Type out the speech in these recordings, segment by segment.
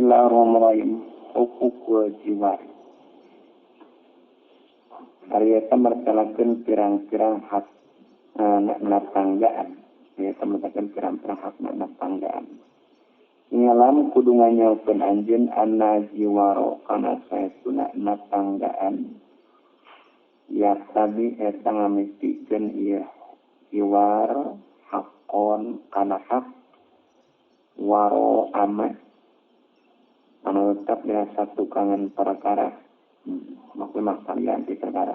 Bismillahirrahmanirrahim. Hukukul jiwar. Ari eta mertelakeun pirang-pirang hak natanggaan. Eta mertelakeun pirang-pirang hak natanggaan. I'lam kudu nganyaokeun anjeun anna jiwaro kana saestuna natanggaan. Yaktabi eta ngamistikeun ieu jiwar hakon kana hak waro ama anu tetap dina satu kangen perkara, maksudna kalian di perkara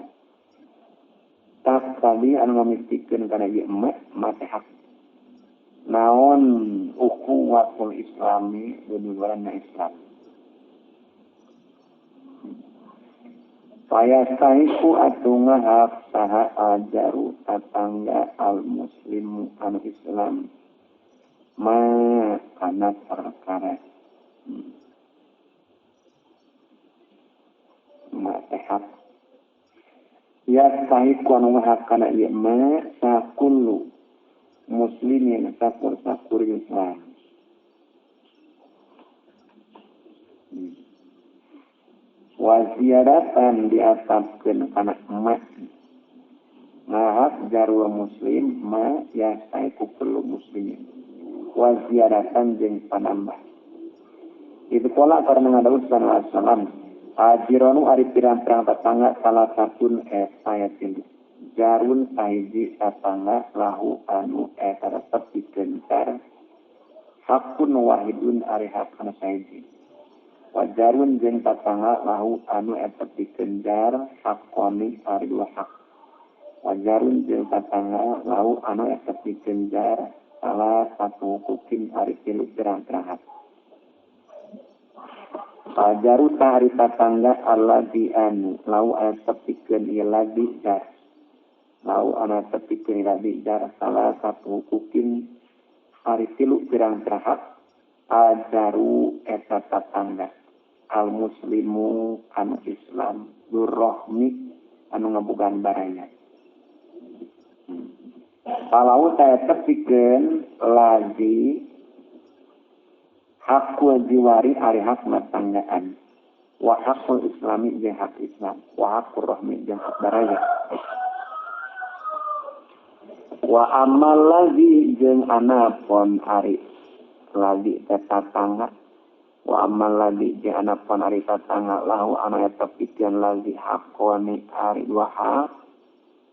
tak tadi anu ngamistikeun kana ieu emak mate hak naon ukhuwatul islami duduluranna Islam. Fayastahiqu atuh ngahak saha ajaru tatangga al muslimu anu Islam ma kana perkara ma tehak yastahiqu anu ngahak kana ieu ma sakullu muslimin sakur-sakur Islam. Wa ziyadatan diasapkeun kana ma ngahak jarwa muslim ma yastahiqu kullu muslimin wa ziyadatan jeung panambah. Itu pola karena ngadawuh sallallahu alaihi wasallam ajironu ari pirang-pirang tetangga salah satun eta yatin jarun sahiji tetangga lahu anu eta tetep digencar hakun wahidun ari hak anu sahiji wajarun jeung tetangga lahu anu eta digencar hakoni ari dua hak wajarun jeung tetangga lahu anu eta digencar salah satu hukum ari tilu pirang-pirang hak. Fajaru tahari tatangga alladzi anu lau anu tepikeun ieu ladzi jar lau anu tepikeun ladzi jar salah satu hukum ari tilu pirang-pirang hak ajaru eta tatangga al muslimu anu Islam durrahmi anu ngabogaan baraya. Kalau saya tepikeun ladzi hakul jiwari ari hak matanggaan wa hakul islami jeung hak Islam wa hakul rahmi jeung hak baraya wa amal ladzi jeung anapon ari ladzi teh tatangga wa amal ladzi jeung anapon ari tatangga lahu anu eta pikeun ladzi hakoni ari dua hak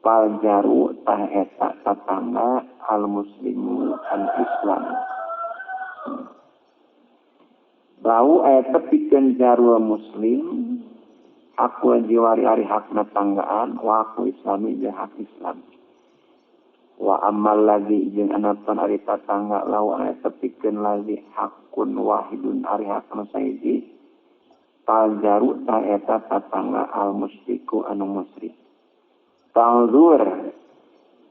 fal jaru tah eta tatangga al muslimu al Islam. Lau eta pikeun jarul muslim hakul jiwari ari hakna tanggaan wa hakul islami jeung hak Islam wa amal ladzi jeung anapun ari tatangga lau eta pikeun ladzi hakun wahidun ari hakna sahiji fal jaru ta eta tatangga al musyriku anu musyrik. Tangzur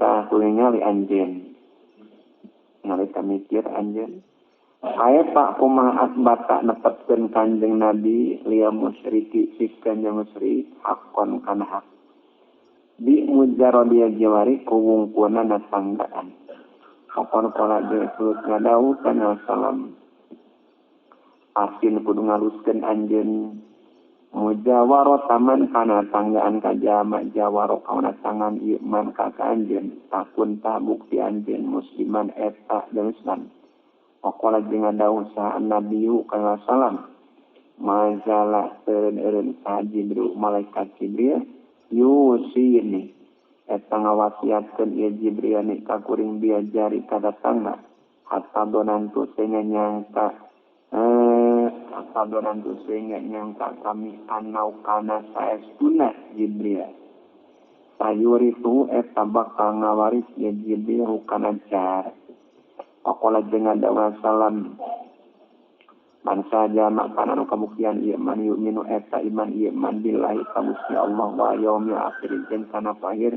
tah kudu ningali anjeun nalika mikir anjeun aya pak kumaha asbata nepetkeun Kanjeng Nabi liya musyriki pikeun jeung musyrik hakon kana hak bi mujarradi jiwari kuwungkuna natanggaan hakon pola jeung sulut ngadawuh kana salam asin kudu ngaluskeun anjeun mujawaro taman kana tanggaan ka jama jawaro kana tangan ieu man ka anjeun takun ta bukti anjeun musliman eta jeung Islam. Waqala jeung ngadawuh saha nabiyu kana salam mazala eureun-eureun saha Jibril malaikat Jibril yusini eta ngawasiatkeun ieu Jibril ni ka kuring biajari ka tatangga hatta donantu sehingga nyangka hatta donantu sehingga nyangka kami anau kana saestuna Jibril sayuritu eta bakal ngawaris ieu Jibril kana jar. Waqala jeung ngadawuh salam man saja makanan anu kabuktian ieu man yu'minu eta iman ieu man billahi ka Gusti Allah wa yaumil akhir jeung kana akhir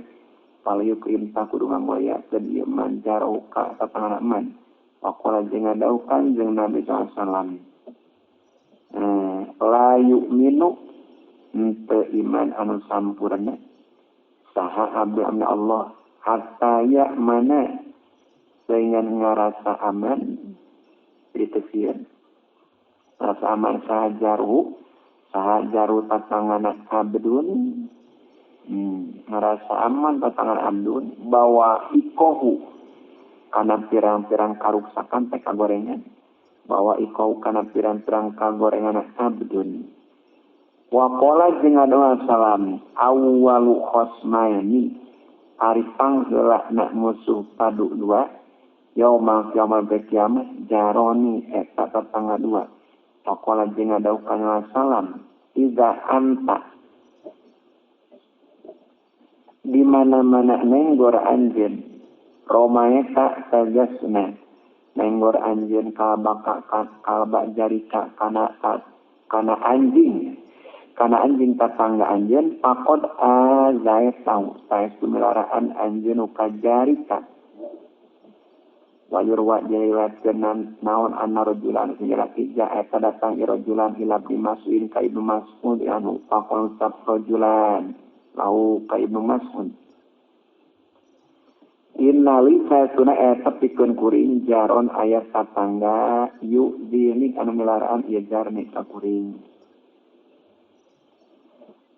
falyukrim ta kudu ngamuliakeun ieu man jarahu ka tatangana man. Waqala jeung ngadawuh Kanjeng Nabi sallallahu alaihi wasallam la yu'minu henteu iman anu sampurna saha abdi amna Allah hatta ya mana sehingga ngarasa aman ditesieun Rasa aman sahajaru sahajaru tatangana abdun. Ngerasa aman tatangan abdun bawa ikohu kana pirang-pirang karuksakan teh kagorengan. Bawa ikohu kana pirang-pirang kagorengan abdun. Wa qala jeung ngadoa salam awwalu khosmaini ari pangheulana musuh padu dua yaumul kiamat kiamat jaroni eta tatangga dua. Wa qala jeung ngadauh kana salam iza anta di mana-mana nenggor anjeun romaeta tegasna nenggor anjeun kalbaka kalba jarika kana kana anjing tatangga anjeun pakod azaitau saestu milaraan anjeun ka jarika wayurwa diriwayatkeun naon anna rajulan jalaki ja eta datang rajulan ila Ibnu Mas'ud ka Ibnu Mas'ud anu pakol sab rajulan lau ka Ibnu Mas'ud innali saestuna eta pikeun kuring jaron aya tatangga yu dini anu milaraan ieu jarni ka kuring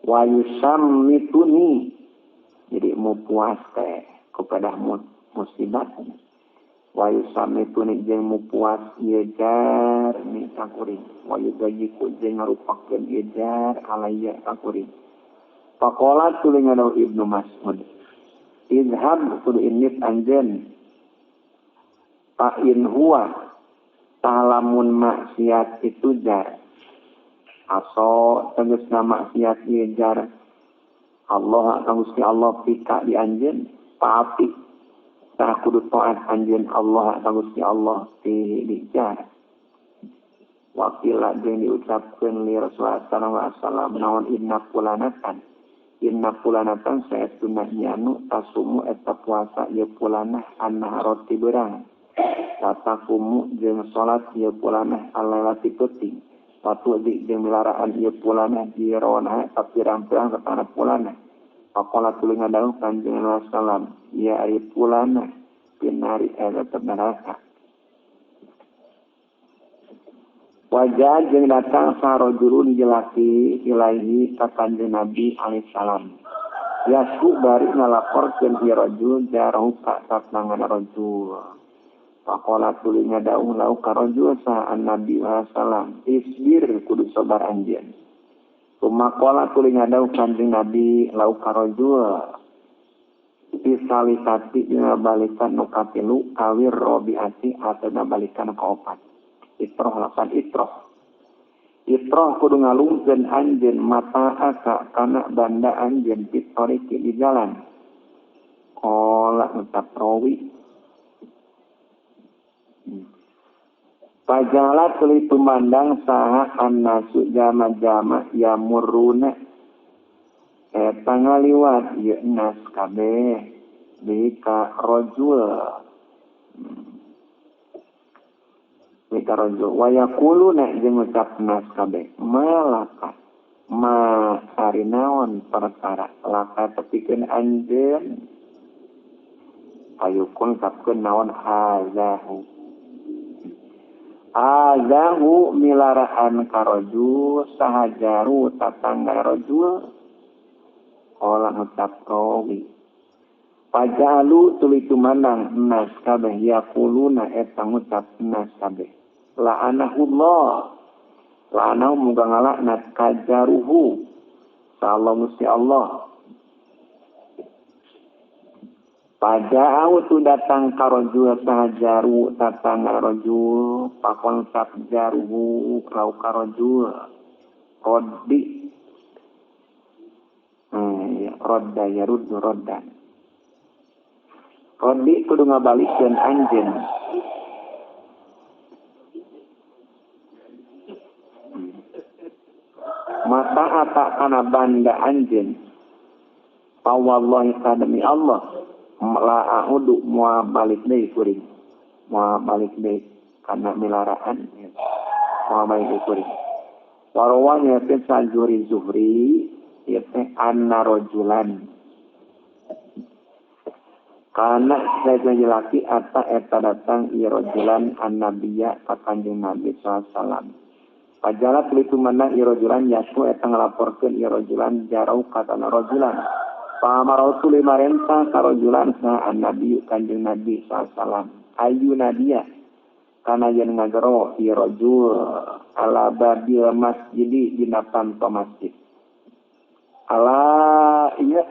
wa yusammituni jadi mu puas teh kepada musibah wa yusammituni jeung mu puas ieu jarni ka kuring wa yudayiku jeung ngarupakeun ieu jar alaya ka kuring. Pakola tuluy ngadau Ibnu Mas'ud idhab kudu init anjeun fa in huwa talamun maksiat itu jar aso tegasna maksiat ieu jar Allah ka Gusti Allah pika di anjeun paapi tah kudu taat anjeun Allah ka Gusti Allah fi di jar. Wakila jeung diucapkeun li Rasulullah sallallahu alaihi wasallam naon inna fulanatan inna fulanatan saestuna nyanu tasumu eta puasa ieu fulanah annaharoti beurang tatakumu jeung salat ieu fulanah alailati peuting watu di jeung milaraan ieu fulanah dirona eta pirang-pirang satana fulanah pakola tuluy ngadawuh Kanjeng Rasulullah ya ari fulanah pinari eta neraka. Wajah jeung datang sarojulun jelaki ilaihi ka Kanjeng Nabi alaihi salam. Yasku bari ngalaporkeun ieu rajul jarahu ka tatangan rajul. Faqala tuluy ngadaung lau ka rajul saha Nabi alaihi salam isbir kudu sabar anjeun. Sumaqala tuluy ngadaung Kanjeng Nabi lau ka rajul bisalisati dina balikan nu katilu awir robiati atauna balikan nu kaopat. Itroh lapan itroh. Itroh kudu ngalungkeun anjeun mata aka kana banda anjeun fitoriki di jalan. Qala ucap rawi. Pajala tuluy tumandang saha annasu jama-jama yamurruna eta ngaliwat ieu nas kabeh di ka rajul. Mika rajul wa yaquluna jeung ngucap nas kabeh malaka ma ari naon perkara laka tepikeun anjeun ayukun kapkeun naon azahu azahu milaraan ka rajul sahajaru tatangga rajul olah ngucap rawi pajalu tuluy tumandang nas kabeh yaquluna eta ngucap nas kabeh la'anahullah la'anahu muga ngalaknat kajaruhu sallallahu Gusti Allah. Paja'au tu datang ka rajul sahajaru tatangga rajul pakon sabjaruhu lau ka rajul roddi rodda yaruddu roddan roddi kudu ngabalikeun anjeun. Mata ata kana banda anjeun fa wallahi demi Allah la a'udu moal balik deui kuring moal balik deui kana milaraan moal balik deui kuring. Warawanya teh sajuri Zuhri ieu teh anna rajulan kana saja jelaki ata eta datang ieu rajulan annabiyya ka Kanjeng Nabi sallallahu alaihi wasallam. Pajalat tuluy tumandang ieu rajulan yasku eta ngalaporkeun ieu rajulan jarau katana rajulan. Pamarau tuluy marentah ka rajulan saha annabi kanjeng Nabi sallallahu alaihi wasallam. Ayu nadia kana yen ngagero ieu rajul ala babil masjidi dina panto masjid. Ala iya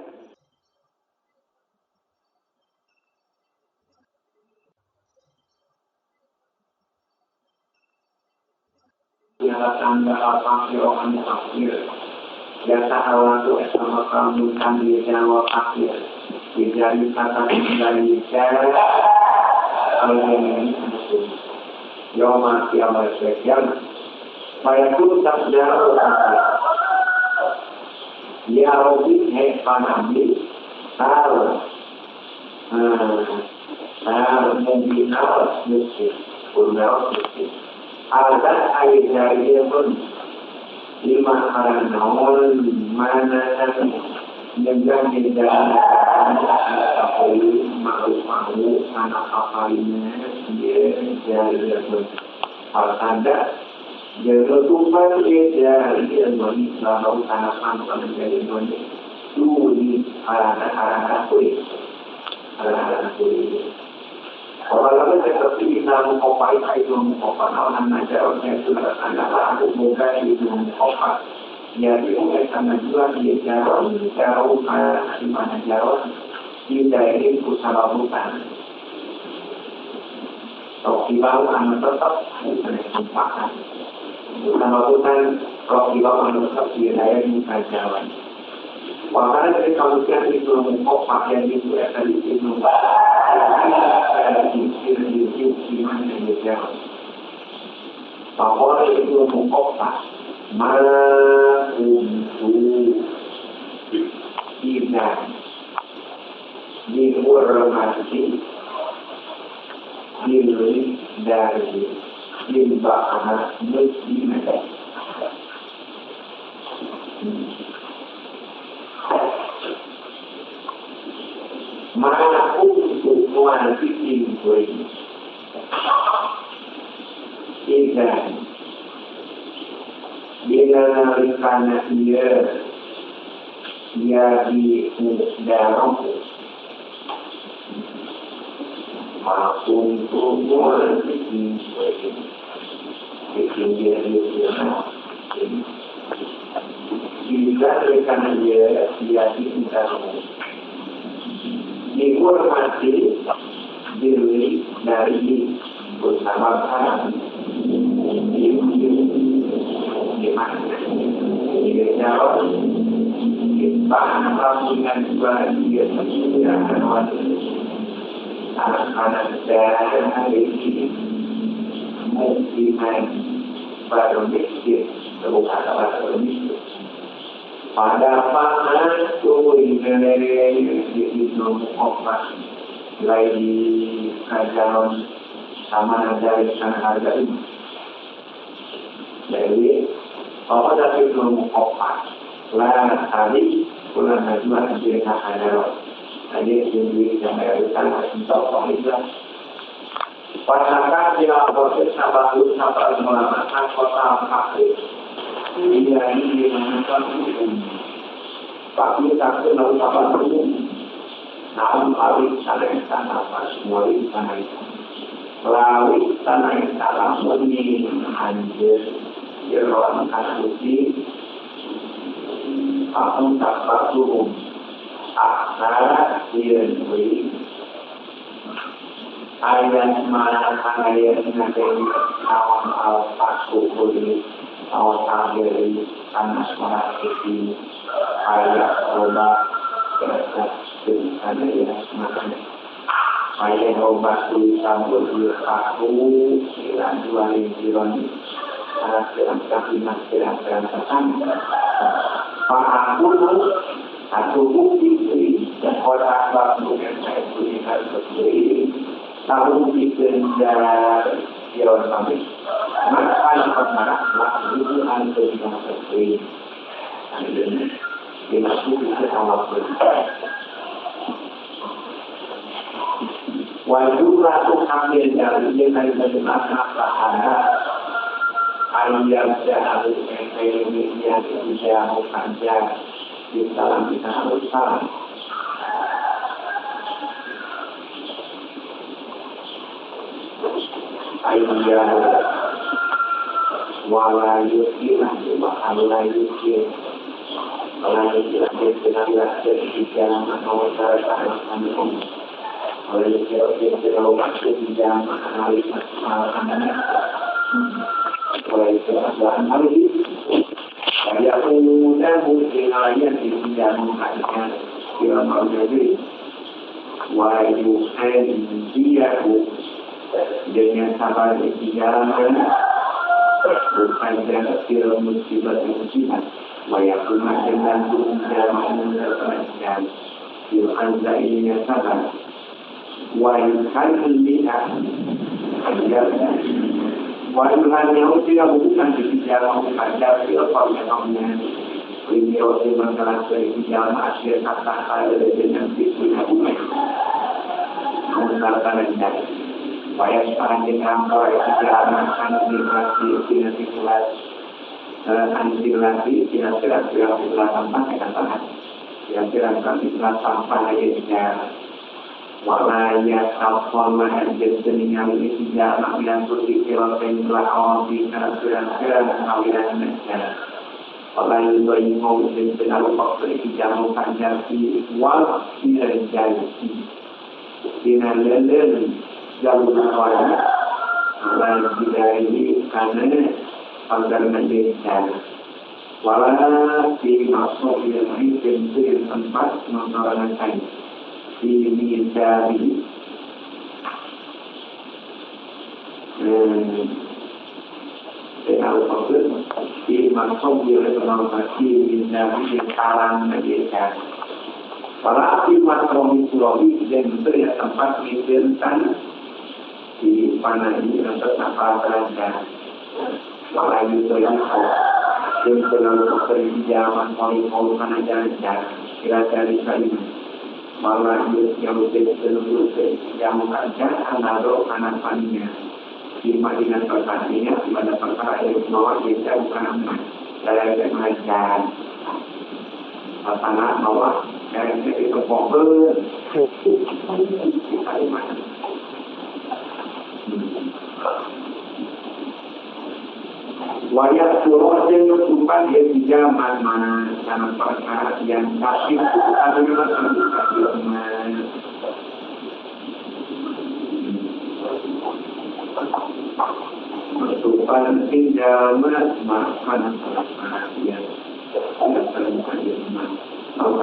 tanda apa kiroan fakir jasa awatu sama kamu kami jawab fakir dijari kata dari cara al-mu'min yauma kiamat kiamat fayakun tasdaru ya Rabbi hai panabi al al-mu'min al-muslim al-muslim Adat air dari pun lima karena mana dengan di dalam mau mau anak kapalnya dia dari pun ada jelutupan dia dari lalu anak anak dari tuli anak-anak kulit anak-anak kulit. Orang-orang seperti kita mengkopai itu mengkopai, orang ajar itu anak aku bukan itu mengkopai. Jadi oleh karena juga dia jauh jauh di mana jauh di daerah pusat hutan. Rokibahu anu tetap bukan tumpahan. Hutan rokibahu anu tetap di daerah muka jalan. Bahkan dari kemudian itu mengkopai yang itu akan itu bahwa itu mengkopak ma-kuntu tidak dihormati diri dari limbah muslimah. Ma-kuntu mu'azikin tidak bila nalikana ia ia di dalam ma-kuntu mu'azikin tidak nalikana ia ia di dalam dihormati diri dari bersama orang di mana dia jauh dengan bahagia anak-anak dari musliman baru miskin bukan baru miskin pada pangan di Ibnu lagi kajalan sama dari sana harga ini. Jadi, apa dari Ibnu Muqaffah? Lah tadi bulan najwa jadi kahadaro. Tadi tinggi dan utang untuk Islam. Pasangkan dilaporkan sabatu sampai melakukan kota kafir. Ini lagi dimanukan hukum. Tapi takut lalu apa hukum? Namun paling sana sana apa semua itu sana itu. Lalu sana itu lamun di anjir jeroan kasusi. Aku tak patuh. Akar direnui. Ayat mana ayat nanti awam al pasu kulit awal tahiri anak merasiki ayat obat ada ya ayat obat tulisan berlaku silang dua ribuan silang lima silang silang Pak aku satu bukti dan orang waktu yang saya punya bukti tahu dikejar jalan kami maka perkara itu ante seperti dimasuk ke awal wajib ratu hamil dari dia dari bagaimana ada Ayam ja'alu yang bisa mukaja di salam kita harus salam. Ayam wala yukilah wala yukil wala yukilah dengan di jalan atau cara kami wala yukilah di jalan dengan sabar di jalan bukan film musibah musibah wayakuma dengan dalam yu'anza ini sabar wa yuhalliha wa yuhalliha tidak bukan di jalan pada film ini waktu masalah di jalan akhir kata kalau dengan itu mengutarkan wayang panjenengan karena pagar menjadikan wala di masuk yang tentu tempat mentorangan di dari di masuk di dari talang menjadikan wala di masuk dan tempat menjadikan di panah ini untuk apa saja malah itu yang yang terlalu perjaman paling karena jalan kira dari kayu malah yang terlalu yang aja anado anak paninya di Madinah pertanian di mana perkara yang bawa desa bukan aman dari mengajar tanah bawah dari itu pokok Wayak surah yang bertumpah dia tiga mana karena perkara yang kasih adalah bertumpah tiga mana perkara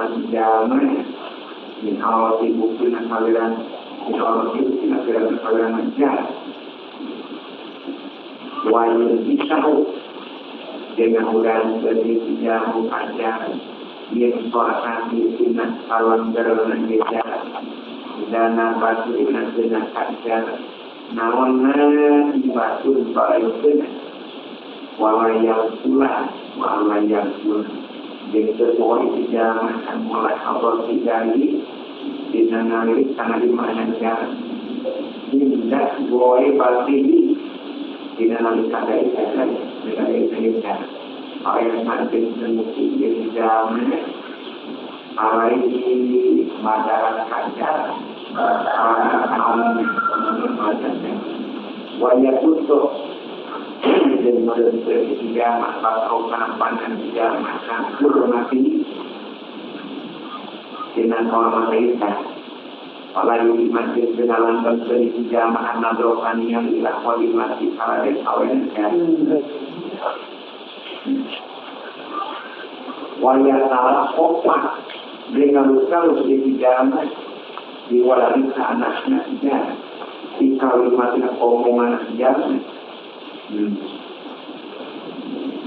yang zaman min awal ibu pinasaliran min awal ibu pinasaliran kalian wajib isahu dengan udan bagi jamu ajar yang soakan di sinan kalam berlengan desa dana batu inan dengan kajar naonna batu balayun walayang pula walayang pula jadi sesuai tidak mulai Allah tidak di nari karena di mana tidak boleh pasti tidak nanti kada itu ayat nanti mungkin tidak alai madarat kaca wajah tutup dan tiga mata pandan tiga mata mati dengan orang mereka apalagi masjid dalam beri tiga makna doan yang dilakukan mati para awalnya wajah salah kopak dengan luka tiga diwalari anaknya di kalimatnya omongan jangan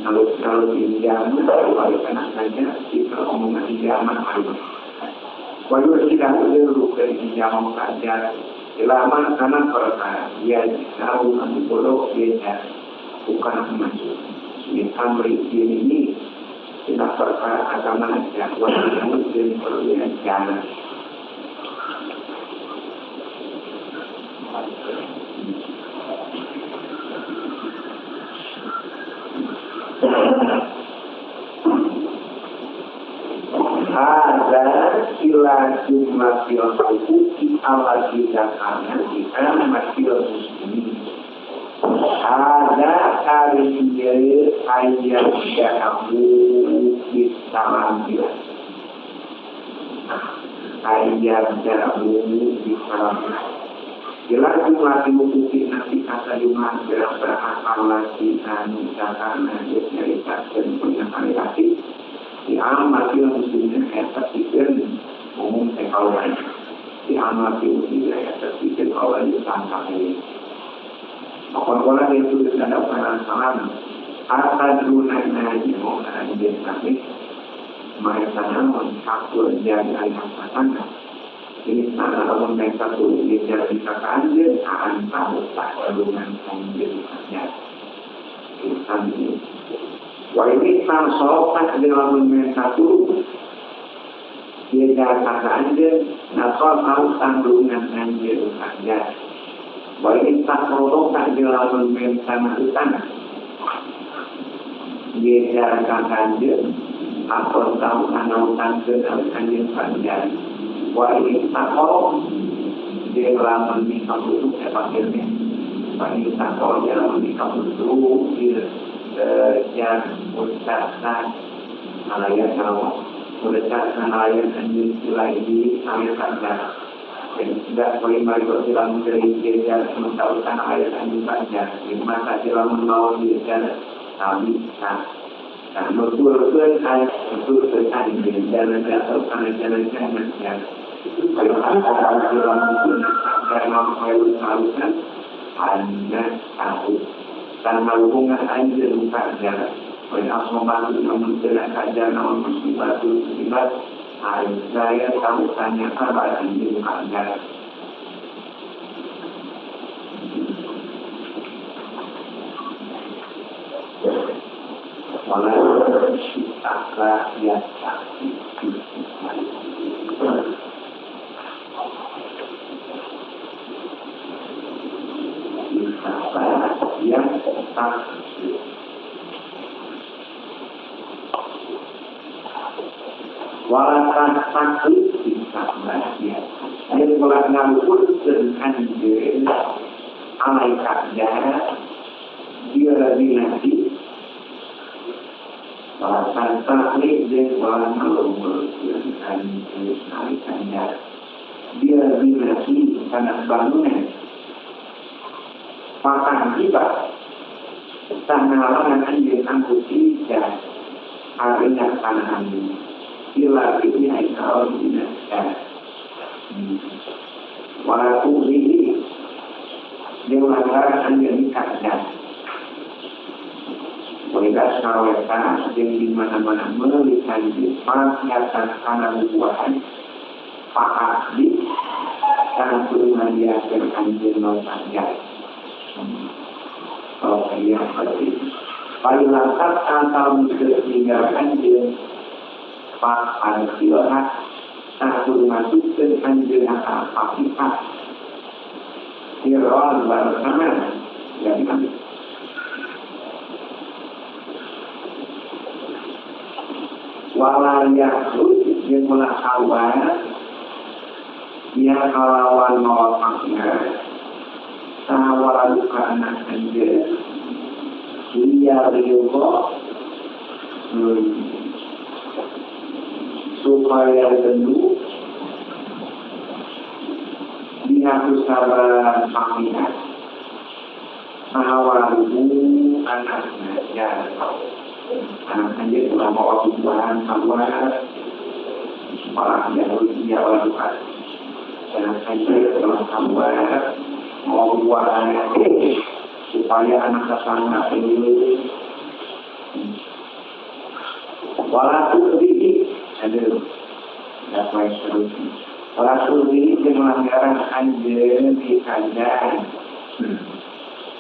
kalau pinjam kalau anak saja di omongan pinjaman walau tidak perlu dari pinjaman saja selama karena perkara dia tahu bodoh dia bukan maju di amri ini tidak perkara agama saja walau muslim perlu jangan ila jumlatil huquqi allati zakarna di amatil muslimin. Ada kali ayat ja'ahu bisalam ayat ja'ahu bisalam. Jelas jumlah huquqi nanti kata jumlah berapa allati anu zakarna nyaritakeun punya kali di amatil muslimin eta pikeun umum teh kawan di amatil muslimin eta pikeun kawan disangka Pokoknya itu terhadap salam atadruna jauh anjeun mereka namun kapur jadi ayam pasangan ini sana lamun mereka tuh jadi kakak anjeun aan tahu tak dengan anjeun saja insan ini wa ini sang sokat lamun mereka tuh jadi kakak anjeun nakal tahu tanggungan anjeun saja. Wa in takrodo tak dilamun mentana utana dia kanjeng atau tahu kana utang ke kanjeng panjang. Wa in takrodo dia lamun nikah itu pakirnya. Wa in takrodo dia lamun nikah itu dia ucapan alaya kalau ucapan alaya kanjeng silai alaya panjang. Tidak boleh balik silam dari dia sementara tanah air anjing panjang. Di masa silam mau dia kami tak. Nah, betul-betul betul anjing dan atau jalan jalan. Kalau ada silam itu karena mau anda tahu tanpa hubungan anjing panjang. Oleh asma namun tidak kajian namun musibah musibah. Saya tahu tanya apa anjing panjang. Walau sitaka ya sitaka yang tak walakan takut sitaka ya. Jadi kalau nganggur dengan anjing alaikatnya dia lebih nanti walakan taklik dan walakan dengan alaikatnya dia lebih nanti karena bangunan pakan tiba tanah larangan anjing angkuti dan arena tanah anjing ila ini kalau tidak walaupun ini dia melanggar anjing kadang mereka saweta yang di mana-mana melihat di pakiatan tanah buahan Pak Abdi tanah turunan dia anjing mau panjang kalau iya seperti paling lengkap atau meninggal anjing Pak Arsilah aku masukkan anjing apa-apa Sirwan bersama jadi kami walayah yang melakukan yang kalawan mawapaknya sawala buka anak anjing dia riuh supaya tentu dihapus sabar pakian sawaluhu anaknya anak anjing telah bawa tujuan keluar malah dia lakukan anak anjing telah keluar mau buat supaya anak tetangga ini walaupun ini aduh dapat terus walaupun ini melanggaran anjing di kandang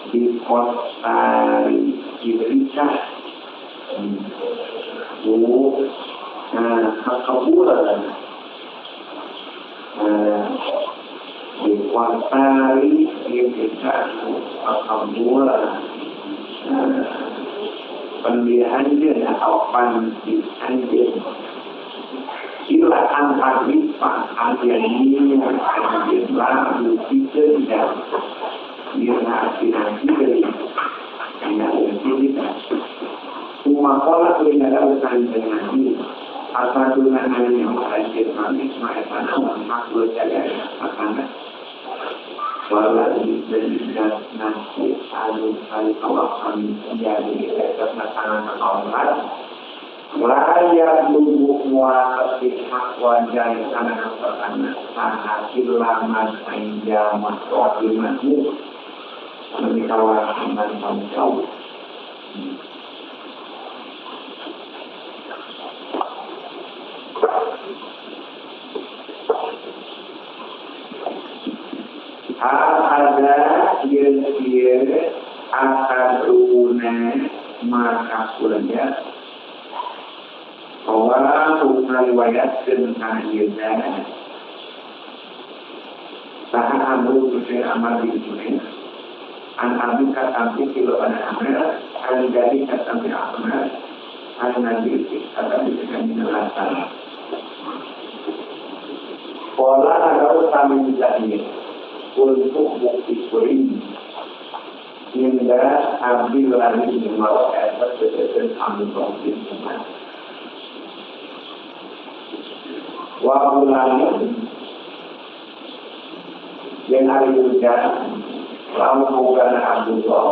di kota Ibrisa kebulan di kota Ibrisa kebulan pendian anjing atau panti anjing Ila antarifah anjir anjir lalu tidak nanti umakola kulina usan apa tunangan yang anjir manis maetana makhluk jaga makanan wala dan nasi anu kali kawasan jadi tetap makanan orang layak lubuk muat hak wajah tanah tanah tanah kilaman panjang masuk di kawasan jauh. Ada yang akan maka kulanya bahwa riwayat tentang Yeda tahan amru bin Amr bin Junaid an Abi katampi kilo an Amr an Dari katampi Amr an Nabi katampi dengan pola atau kami jadi untuk bukti kuring hingga ambil lagi mau efek kejadian ambil bukti semua. Wa yang hari hujan lalu bukan Abdullah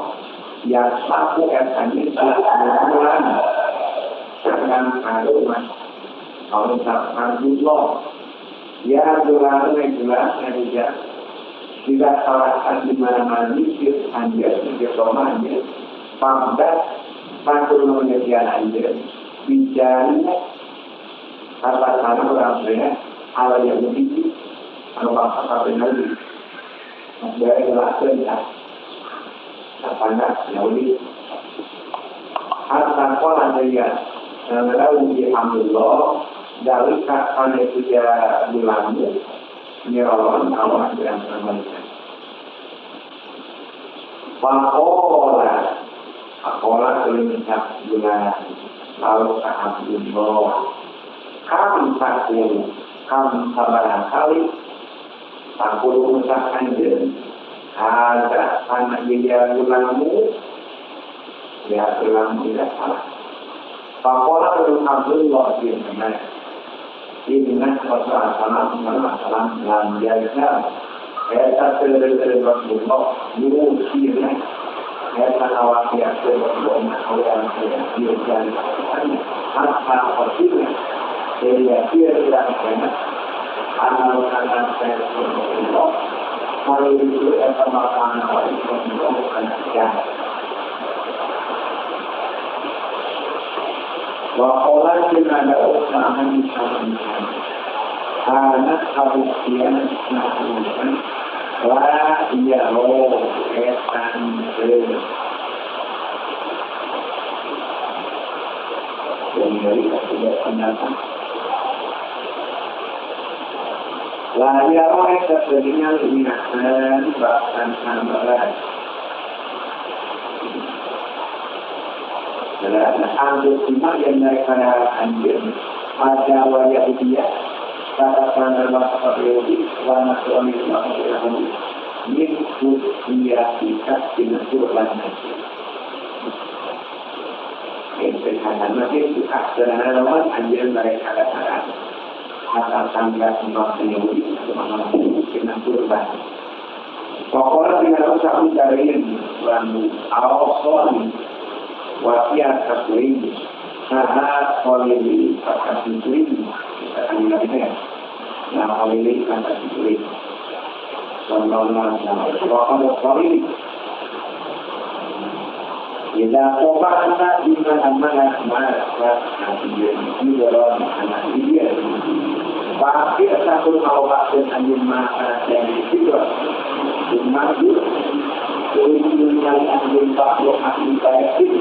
yang satu etanya bulan dengan haruman kalau tak Abdullah ya bulan yang jelas yang tidak salahkan di mana-mana mikir anjir, mikir roma anjir pambat patul menjadian anjir bicara kata sana orang saya ala yang lebih kalau bangsa sampai nanti dari lakukan ya apanya Yahudi hatta kola dia lalu di Abdullah dari kapan itu dia bulanmu nyerolon awak dan mereka pakola pakola tulisan bulan lalu ke Abdullah kami takul kami sabar kali takul usaha anjen ada anak dia ulangmu ya ulangmu tidak salah pakola tulisan Abdullah bin Inna Rasulullah sallam lam yalzam eta terus Rasulullah yusina eta awak Rasulullah yang hatta qatilna dia tidak kena amal kata Rasulullah kalau itu eta makanan Rasulullah bukan ya wa qala inna usahan anak kabukian nahuan la iya lo etan yang dari tidak pendatang la iya lo etan jadinya minasan bahkan sambaran dan ambil simak yang mereka anjir pada wajah dia kata kata bahasa Yahudi warna suami bahasa Yahudi min dia kita dengan Quran yang masih sederhana anjir mereka katakan kata tangga bahasa Yahudi dengan Quran pokoknya tidak usah mencari lalu awal wasiat kasuri saha kholili kasuri kita akan ya nah kholili kasuri sallallahu alaihi wa kholili idza qobana di mana-mana maka di dalam anak dia pasti satu kalau waktu anjing makan dan itu maju dengan anjing pak lokasi kayak itu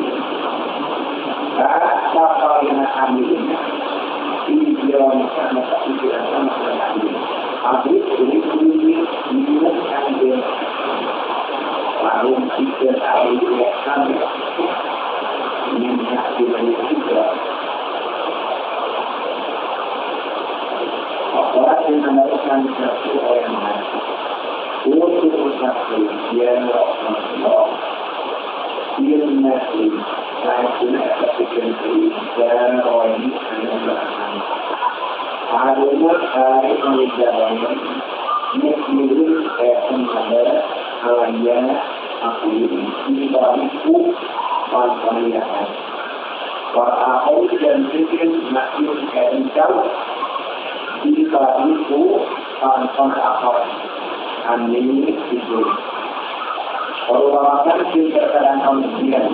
kata yang ambilnya di dalam masa itu sama dengan ambil ini ini ambil lalu kita ambil kami ini hati banyak juga yang mendapatkan satu orang untuk usaha dia Allah dia mengerti saya punya kepikiran dan orang ini adalah Harumut hari mengejar Mukminun ada alaya aku ini bariku pantalian. Wa aku dan pikir makin kencang di bariku pantang akor. Ani itu. Kalau makan terkadang kemudian.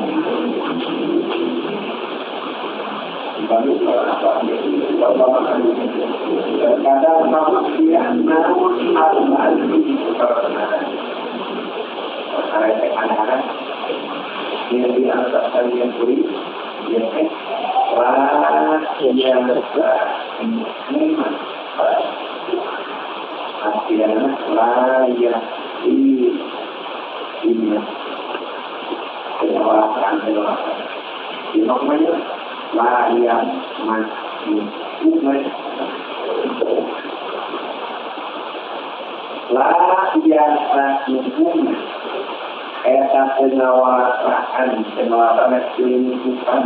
Terkadang manusia mau anak-anak yang di atas kalian beri, yang eta pengawasan pengawasan lingkungan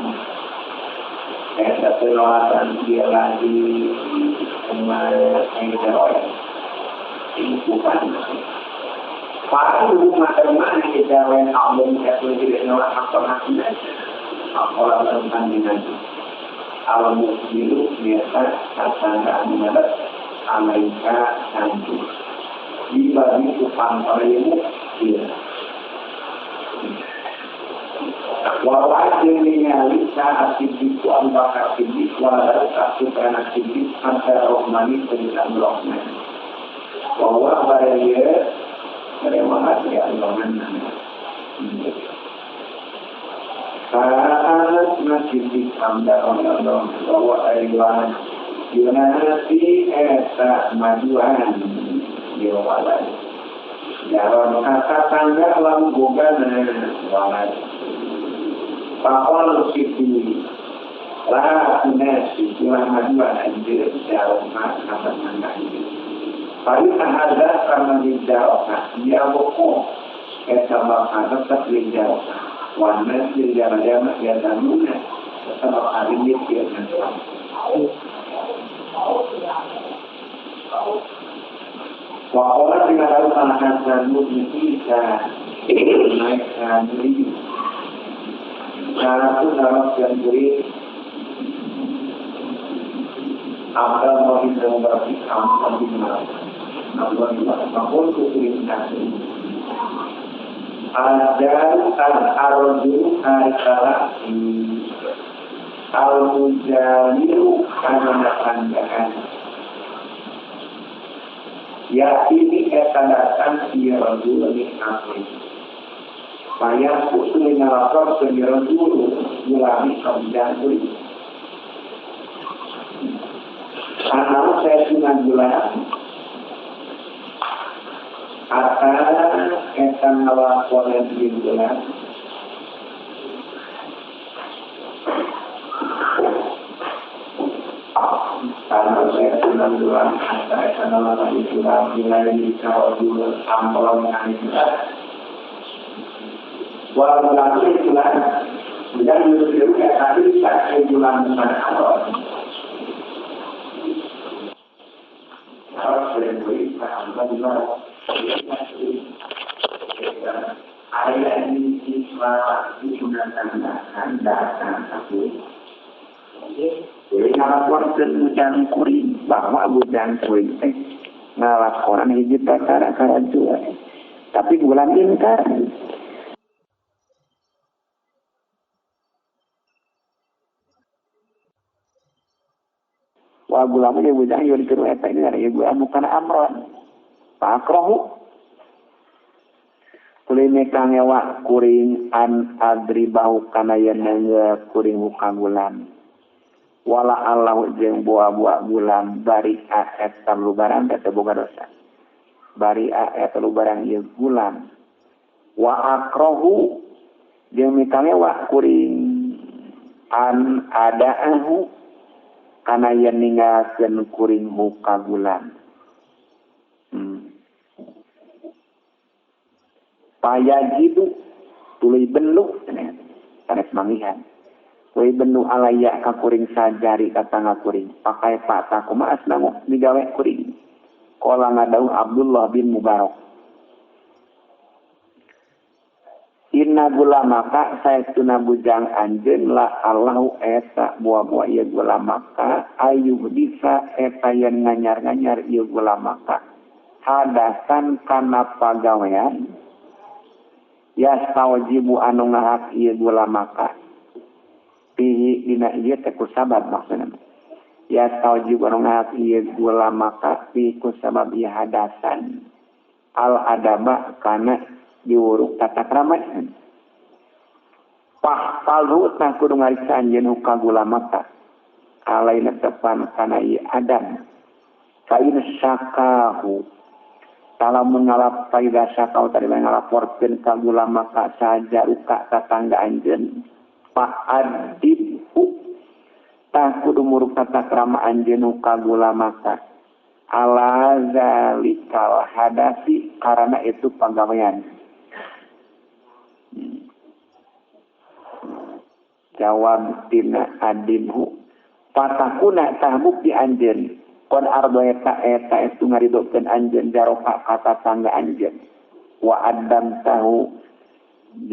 eta pengawasan dia lagi lingkungan paling rumah kita yang album itu tidak nolak atau orang tentang dengan alam biru biasa kata menghadap Amerika nanti dibagi upang ilmu dia. Walau ningali saat siddiq Abu Bakar Siddiq walau satu anak siddiq antara Rohmani dan Rohman. Bahwa baraya mereka ya Rohman. Saat masih amda Allah bahwa aywan yunati eta majuan diwalan. Jaron kata tangga lam bogana walad. Pakol siti la nasi ulah majuan anjir jaron kata tangga anjir. Paling ada karena di jaroka dia boko eta bakal tetap di jaroka. Warna di jalan-jalan ya tanuna tetap hari ini dia Wakola tidak tahu tanahkan sanduk bisa naik sanduri. Cara itu dalam sanduri apa mau berarti kamu di mana? Apa di mana? Makul kukurin nasi. Ajar al-arju al-kala al-mujamiru karena tandaan. Ya ini eta datang si rajul min asli. Payah usul ngalakor si rajul gulami kemudian kuli. Anak saya cuma gulam. Ata eta ngalakor si gulam. Karena saya senang doang, saya senang lagi doang, nilai di kawal amplon anilah. Walau lagi itulah, dan menurut saya tadi saya jualan bukan amplon. Kalau saya beri amplon jual, ayat ini Islam digunakan datang satu. Jadi ngalaporkeun bujang kuring bahwa bujang kuring teh ngalakoran hiji perkara karajuan. Tapi bulan ingkar. Wah gulam ge bujang ieu ditiru eta ini ari gua bukan amron. Pakrohu. Kulime kangewa kuring an adribahu kana yen kuring ka gulam. Wala Allah jeung buah-buah gulam bari eta lubaran teh boga dosa. Bari eta lubaran ieu gulam. Wa akrahu jeung mikangewa kuring an adaahu kana yen ninggalkeun kuring muka gulam. Payajidu tuluy benlu sanes manggihan. Tuluy benlu alaya ka kuring sajari ka tangga kuring. Pakai patah kumaha asna digawe kuring. Qala ngadauh Abdullah bin Mubarak. Inna gula maka saestuna bujang anjeun la Allahu eta buah-buah ieu gula maka ayuh bisa eta yen nganyar-nganyar ieu gula maka hadasan kana pagawean ya sawajibu anu ngahak ieu gula maka pihi dina ieu teh kusabab maksudna ya sawajibu anu ngahak ieu gula maka pihi kusabab ieu hadasan al adaba kana diuruk tata krama pahpalu tah kudu ngariksa anjeun ka gula maka alaina tepan kana ieu adam kain sakahu talamun ngalap faida sakau tadi ngalaporkeun ka gula maka sajaruka tatangga anjeun fa'adibhu tah kudu muruk tata krama anjeun ka gula maka ala zalikal hadasi karena itu pagawean. Jawab tina adinhu patakuna tah bukti anjeun kon ardo eta eta itu ngaridokeun anjeun jaroka ka tatangga anjeun wa adam tahu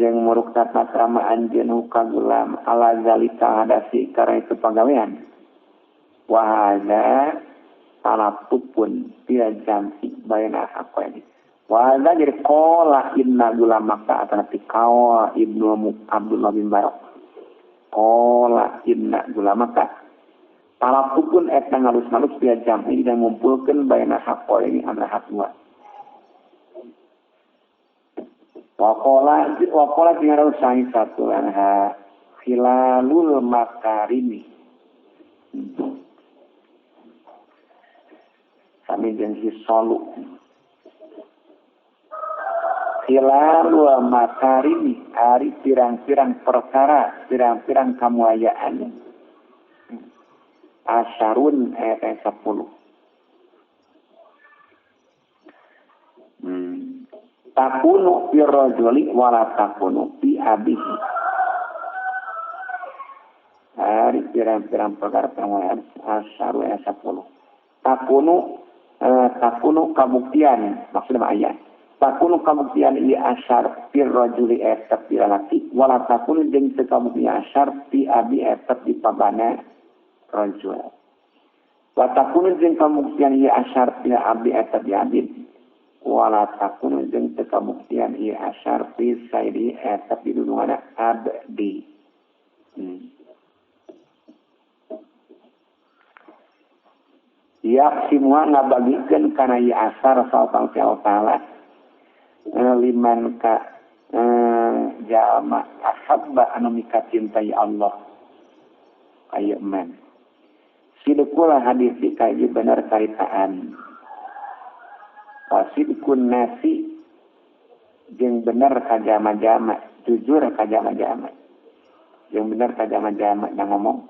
jeung muruk tata krama anjeun ka gulam ala zalika hadasi karena itu pagawean wa hadza talapupun bila jam'i baina aqwali wa hadza jadi qala inna gulam maka atanapi kawa ibnu Abdullah bin Barak qala inna gula maka talapupun eta ngalus-ngalus dia jam'i dan ngumpulkeun baina haqqo ini antara hak dua. Waqala waqala jeung sahi satu anha khilalul makarimi. Sami jeung hisolu. Khilalul makarimi ari pirang-pirang perkara, pirang-pirang kamuayaan. Asyarun ayat 10. Takunu fi rajuli wala takunu fi abihi. Ari pirang-pirang perkara kamuayaan asyarun ayat 10. Takunu takunu kabuktian maksudna ayat. Takunu kabuktian ieu asyar fi rajuli eta ti lalaki wala takunu jeung teu kabuktian asyar fi abi eta di pabana rajul. Wa takunu jeung kabuktian ieu asyar fi abi eta di abid wala takunu jeung teu kabuktian ieu asyar fi saidi eta di dulunganna abdi. Yak semua ngabagikeun kana ieu asar saupang Allah taala liman ka jalma ahabba anu mikacintai Allah aya man sidqul hadis kaji bener caritaan wasidqun nasi jeung bener ka jama-jama jujur ka jama-jama jeung bener ka jama-jama da ngomong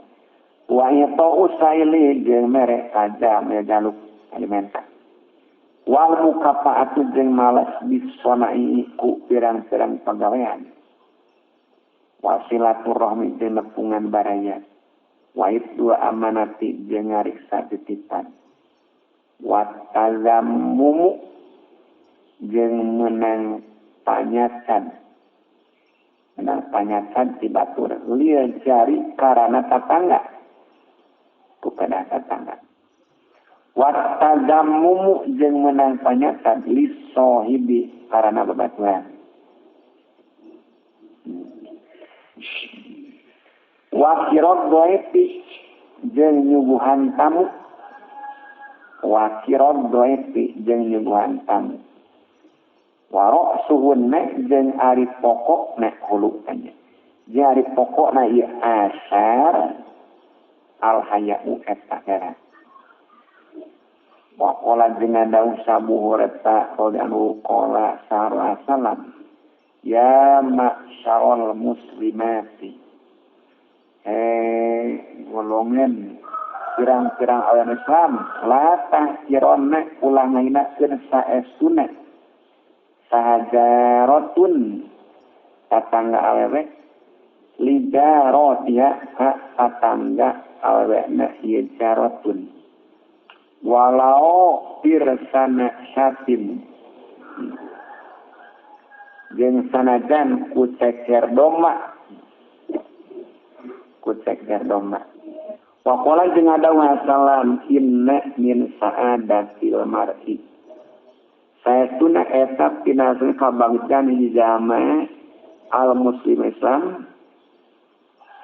wa yata'u saili jeung mere ka jama jaluk alimenta wal mukafaatu jeung malas bisonai ku pirang-pirang pagawean wasilaturahmi jeung nepungan baraya wa dua amanati jeung ngariksa titipan wa tazammumu jeung menang panyatan ti batur lieu jari karana tatangga ku kada tatangga wa tazammumu jeung menang panyatan li sahibi karana babaturan wa qirad dhaifi jeung nyuguhan tamu wa qirad dhaifi jeung nyuguhan tamu wa ra'suhunna jeung ari pokokna hulu nya jeung ari pokokna ieu asar al haya'u eta era wa qala jeung dawuh Abu Hurairah radhiyallahu qala sallallahu salam ya ma'syarul muslimati golongan pirang-pirang alam Islam latah kirona ulah ngainakeun saestuna Sahajarotun tatangga awewe lidarotiha ka tatangga awewe na ieu jarotun walau pirsana syatin jeung sanajan ku ceker domba ku ceker domba. Waqala jeung ada salam inna min sa'adatil mar'i saestuna eta pinasun kabangsan hiji jalma al muslim Islam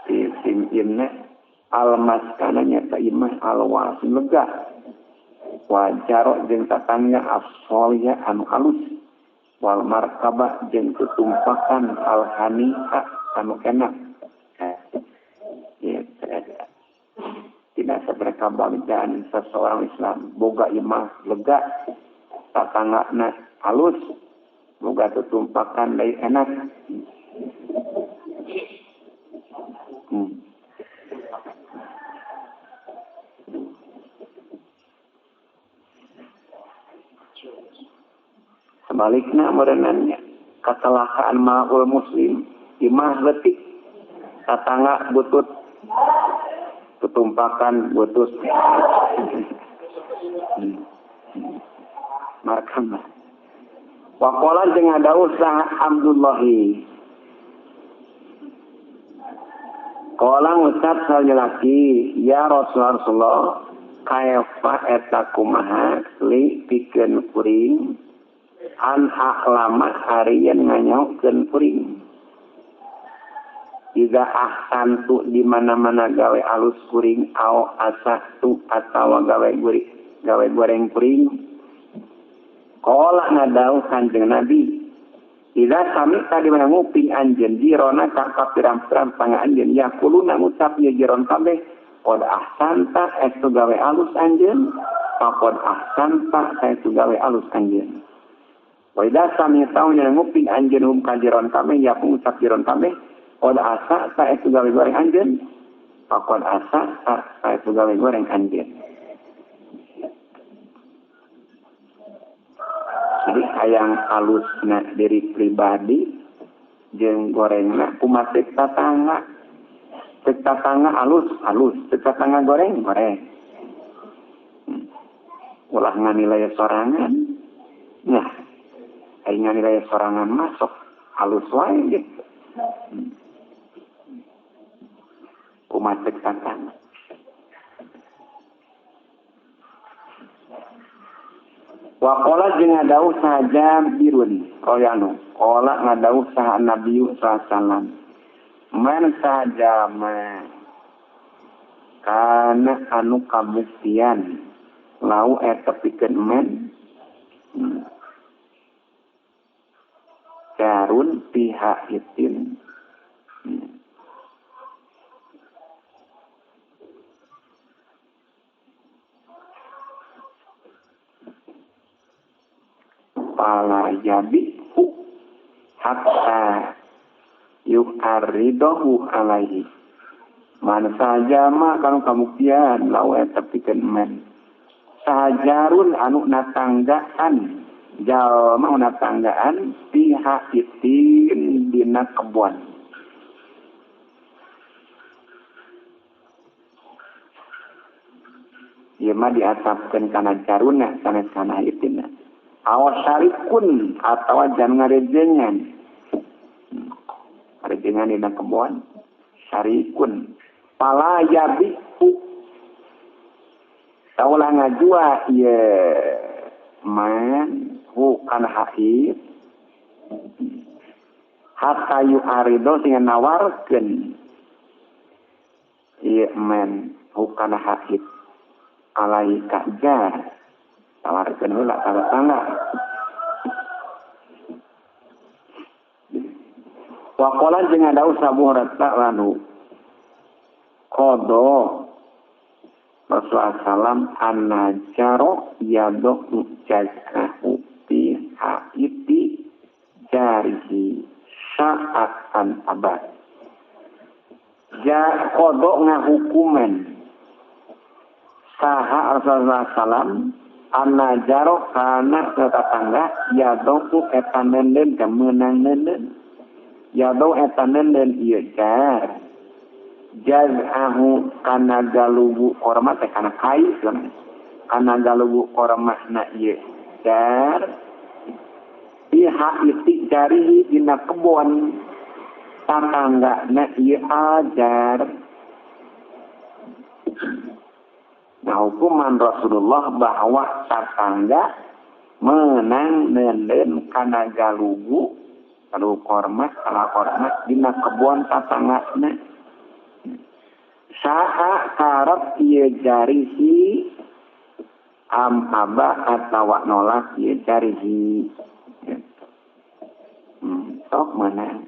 isim inna al maskana nyata imah al wasin lega wajaro jeung tatangga as-sholihah anu alus wal markaba jeung tutumpakan al hani'a anu enak. Ya, tidak seberapa kabangsan seseorang Islam boga imah lega tatanggana alus boga tutumpakan deui enak. Sebaliknya merenannya kecelakaan maul muslim imah letik tatangga butut tutumpakan butut. Markamah. Waqala jeung ada usaha Abdullahi. Qala ngucap salaki ya Rasulullah kaifa eta kumaha li pikeun kuring an aklama ari yen nganyaokeun kuring. Iza ahsantu di mana-mana gawe alus kuring au asatu atawa gawe guring gawe goreng kuring. Qala ngadau kanjeng Nabi Iza sami tadi mana nguping anjeun jirona ka pirang-pirang panga anjeun yaquluna ngucap ieu jiron kabeh qad ahsanta estu gawe alus anjeun faqad ahsanta saestu gawe alus anjeun. Wa idza sami tahu nya nguping anjeun hum ka jiron kabeh yaqulu ngucap jiron kabeh qad asa saestu gawe goreng anjeun faqad asa saestu gawe goreng anjeun. Jadi hayang alusna diri pribadi jeung gorengna kumaha cek tatangga. Cek tatangga alus alus, cek tatangga goreng goreng. Ulah nganilai sorangan. Nah, ai nganilai sorangan masuk alus wae gitu. Kumaha cek tatangga. Waqala jeung ngadauh saha Jabirun qoyanu qala ngadauh saha Nabi sallallahu alaihi wasallam man sajama kana anu kabuktian lau eta pikeun men jarun pihak itin pala yabihu hatta yu'aridahu alaihi man sajama kanu kabuktian lawe tepikeun men sajarun anu natanggaan jalma natanggaan pihak itin dina kebon ieu mah diatapkeun kana jaruna sanes kana itinna awas syarikun atawa jan ngarejengan ngarejengan dina kebon syarikun pala yabiku taulah ngajua ieu man hu kana haid hatta yu'arido sing nawarkeun ieu man hu kana haid alaika jar tawarkeun heula ka tetangga. Waqala jeung ada Abu Hurairah lanu qada Rasulullah sallam anajaro yadu jazahu fi haiti jarihi sa'atan abad. Ja qada ngahukuman saha Rasulullah sallam Anna jaro kana tetangga yadau eta neundeun ka meunang neundeun yadau eta neundeun ieu jar jazahu kana galubu korma teh kana kai kana galubu kormahna ieu jar pihak iti jarihi dina kebon tatanggana ieu ajar. Nah, hukuman Rasulullah bahwa tatangga menang neundeun kana galugu kalau korma kana korma dina kebon tatanggana saha karep ieu jarihi am aba atawa nolak ieu jarihi. Sok mana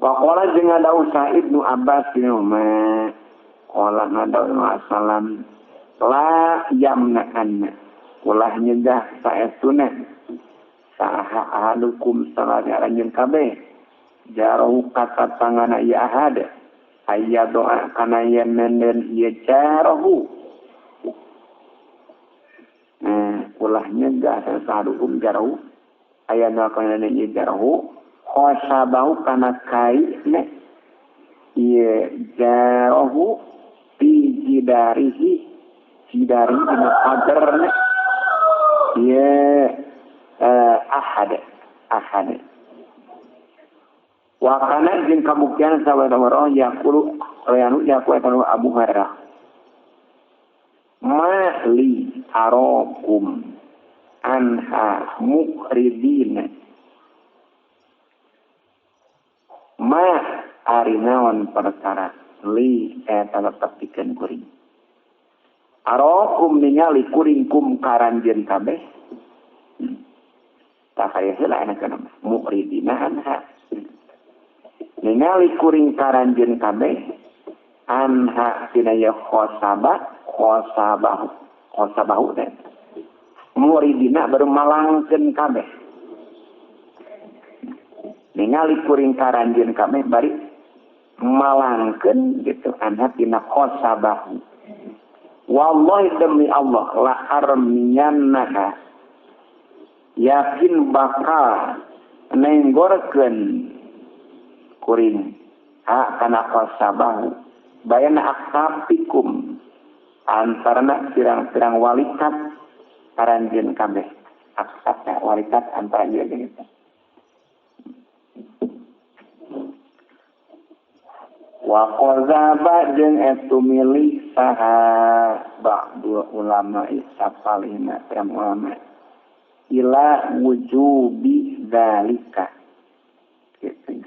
waqala jeung ngadawu Sa'id bin Abbas bin Umar qala ngadawu salam la yamna'anna ulah nyegah saestuna saha ahadukum salami aranjeun kabeh jarahu ka tatangana ieu ahad aya doa kana yen neundeun ieu jarahu. Ulah nyegah saha ahadukum jarahu aya doa kana neundeun ieu jarahu khosabahu kana kai ne ieu jarahu fi jidarihi jidari dina pagerna ieu ahad ahad wa kana jeung kabuktian sawadawara yaqulu yanu yaqulu eta Abu Hurairah ma li arakum anha muqridina ma ari naon perkara li eta tetep pikeun kuring arokum ningali kuring kum karanjeun kabeh tah aya heula enakeun muqridina anha ningali kuring karanjeun kabeh anha tina ye khosaba khosabahu khosabahu teh muridina baru malangkeun kabeh ningali kuring karanjeun kabeh bari malangkeun gitu anha tina khosabahu. Wallahi demi Allah la armiyannaha yakin bakal nenggorkeun kuring ha kana qasabahu bayana aktapikum antarana pirang-pirang walikat karanjeun kabeh aktap walikat antara ieu jeung eta. Wa qadzaba jeung etu milih saha ba'du ulama sapalihna pirang ulama ila wujubi dzalika gitu.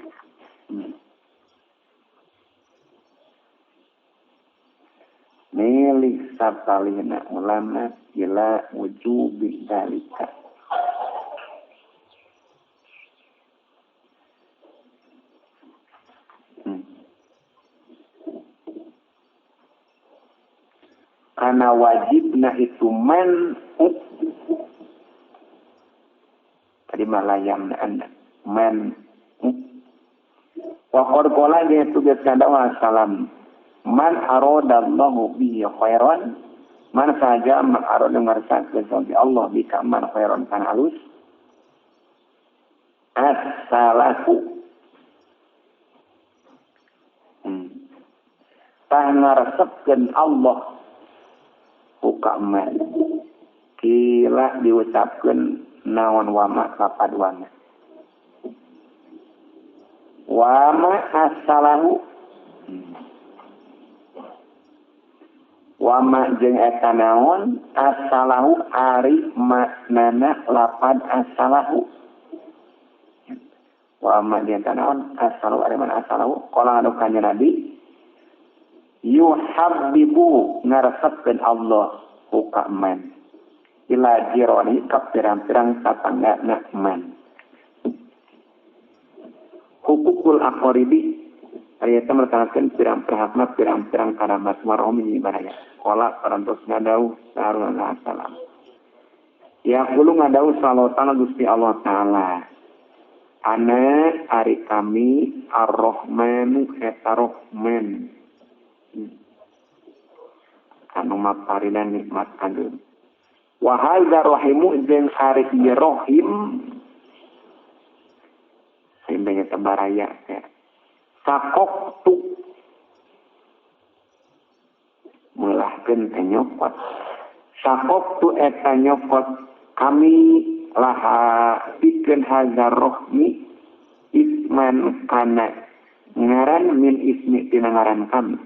Milih sapalihna ulama ila wujubi dzalika. Karena wajibna itu man tadi malayam anda man wa qad qala tugas kadawa salam man aradallahu bihi khairan man saja man arada ngarsakeun bi Allah bika man khairan kan halus as-salahu tah ngaresepkeun Allah buka man kila diucapkeun naon wama lapad wama wama asalahu wama jeung eta naon asalahu ari maknana lapad asalahu wama jeung eta naon asalahu ari mana asalahu qala anu kanjeng Nabi yuhabbibu ngaresepkeun Allah buka man ila jirani ka pirang-pirang tatanggana man hukukul aqribi ayatna mertanakeun pirang-pirang hakna pirang-pirang karamat marhum baraya qala parantos ngadauh saruna salam yaqulu ngadauh salotana Gusti Allah taala ana ari kami ar-Rahmanu eta Rahman anu maparinan nikmat ageung. Wa hadza rahimu jeung ari ieu rahim sehingga tabaraya teh sakok tu meulahkeun teh nyokot sakok tu eta nyokot kami laha pikeun hadza rahmi isman kana ngaran min ismi tina ngaran kami.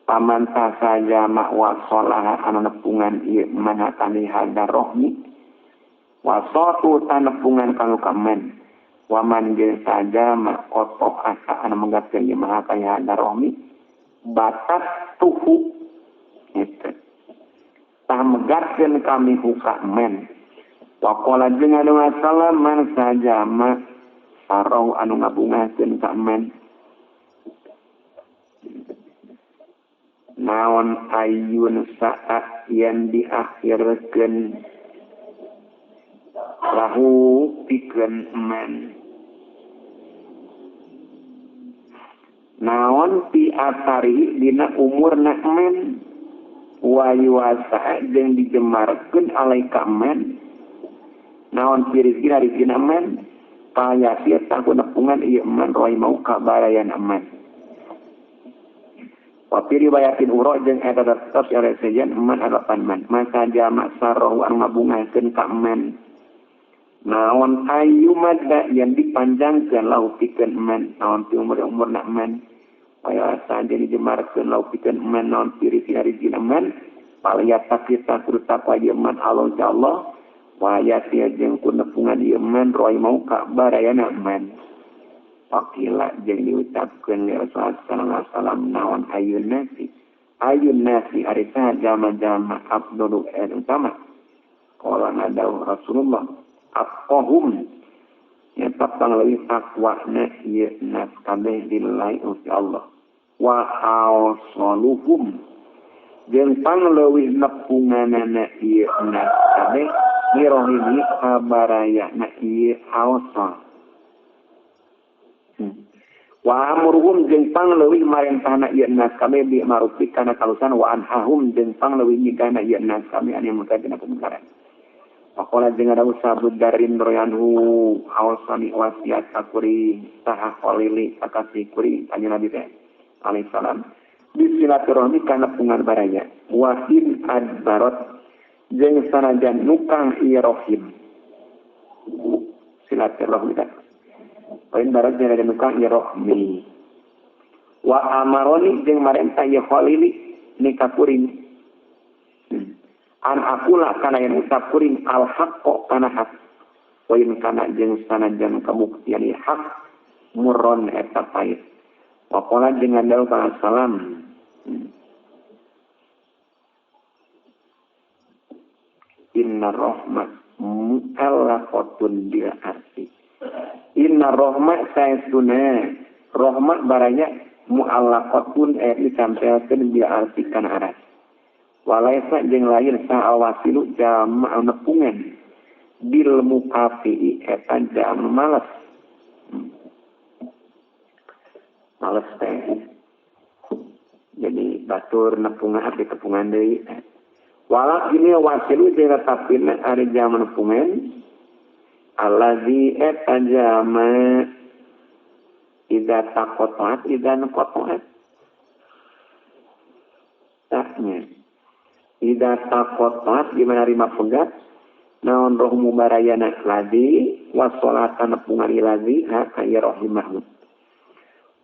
Paman saja makwa sholaha anu nepungan ieu man kami hadza rahmi wasatu tanepungan kanu kamen waman jeung saja makotoh asa anu menggatkeun ieu maha kaya hadza rahmi batas tuhu eta tah megatkeun kami huka men waqala jeung anu salam man saja ma sarau anu ngabungahkeun ka men naon ayun saat yang diakhirkeun lahu pikeun men naon pi atari dina umurna men wa yuwasa jeung digemarkeun alaika men naon pi rezeki rezekina men payasir taku nepungan ieu men roy mau kabarayan men. Wa fi riwayatin uro jeung eta tetep oleh sejen man alapan man masa jamak sarrohu anu ngabungahkeun ka men naon ayu madda yang dipanjangkeun lahu pikeun men naon ti umur-umurna men waya saja dijemarkeun lahu pikeun men naon ti rizki-rizkina men paliyata kita kudu takwa ieu man Allah Allah waya tia jeung ku nepungan ieu men roy mau ka barayana men. Pakila jeung diucapkeun li Rasulullah sallallahu alaihi wasallam naon ayun nasi ari saha jalma-jalma afdalu utama qala nadaw Rasulullah aqahum nyata pangleuwih takwana ieu nas kabeh lillahi uti Allah wa awsaluhum jeung pangleuwih nepunganana ieu nas kabeh mirohihi kabarayana ieu awsal. Wa amruhum jeung pangleuwih marentahna ieu nas kabeh bi ma'ruf kana kalusan wa anhahum jeung pangleuwih nyegahna ieu nas kabeh anu munkar dina kemungkaran. Faqala jeung ada usabud darin royanhu awsani wasiat kakuri saha khalili kakasih kuri kanjeng Nabi teh alaihi salam bisilaturahmi kana pungan baraya wa in adbarat jeung sanajan nukang ieu rahim silaturahmi teh lain barat jeung ada nukang ieu rahmi wa amaroni jeung marentah ieu khalili nikah kuring an akula kana yang ucap kuring al haqqo kana hak wa in kana jeung sanajan kabuktian ieu hak murron eta pahit wa qala jeung ngandel kana salam inna rahmat mu'allaqatun bil arsi. Inna rahmat saestuna rahmat baranya mu'allaqatun aya ditempelkeun bil arsi kana aras. Walaisa jeung lain sa'awasilu jama' nepungan bil mukafi eta jama males. Males teh. Jadi batur nepungan abdi tepungan deui. Wala ini wasilu jeung tetapina ari jama nepungan allazi eta jama idza taqatat idza naqatat taknya idza taqatat gimana rima pegat naon roh mubarayana ladzi wassalatan nepungan ladzi ha ka rahimahu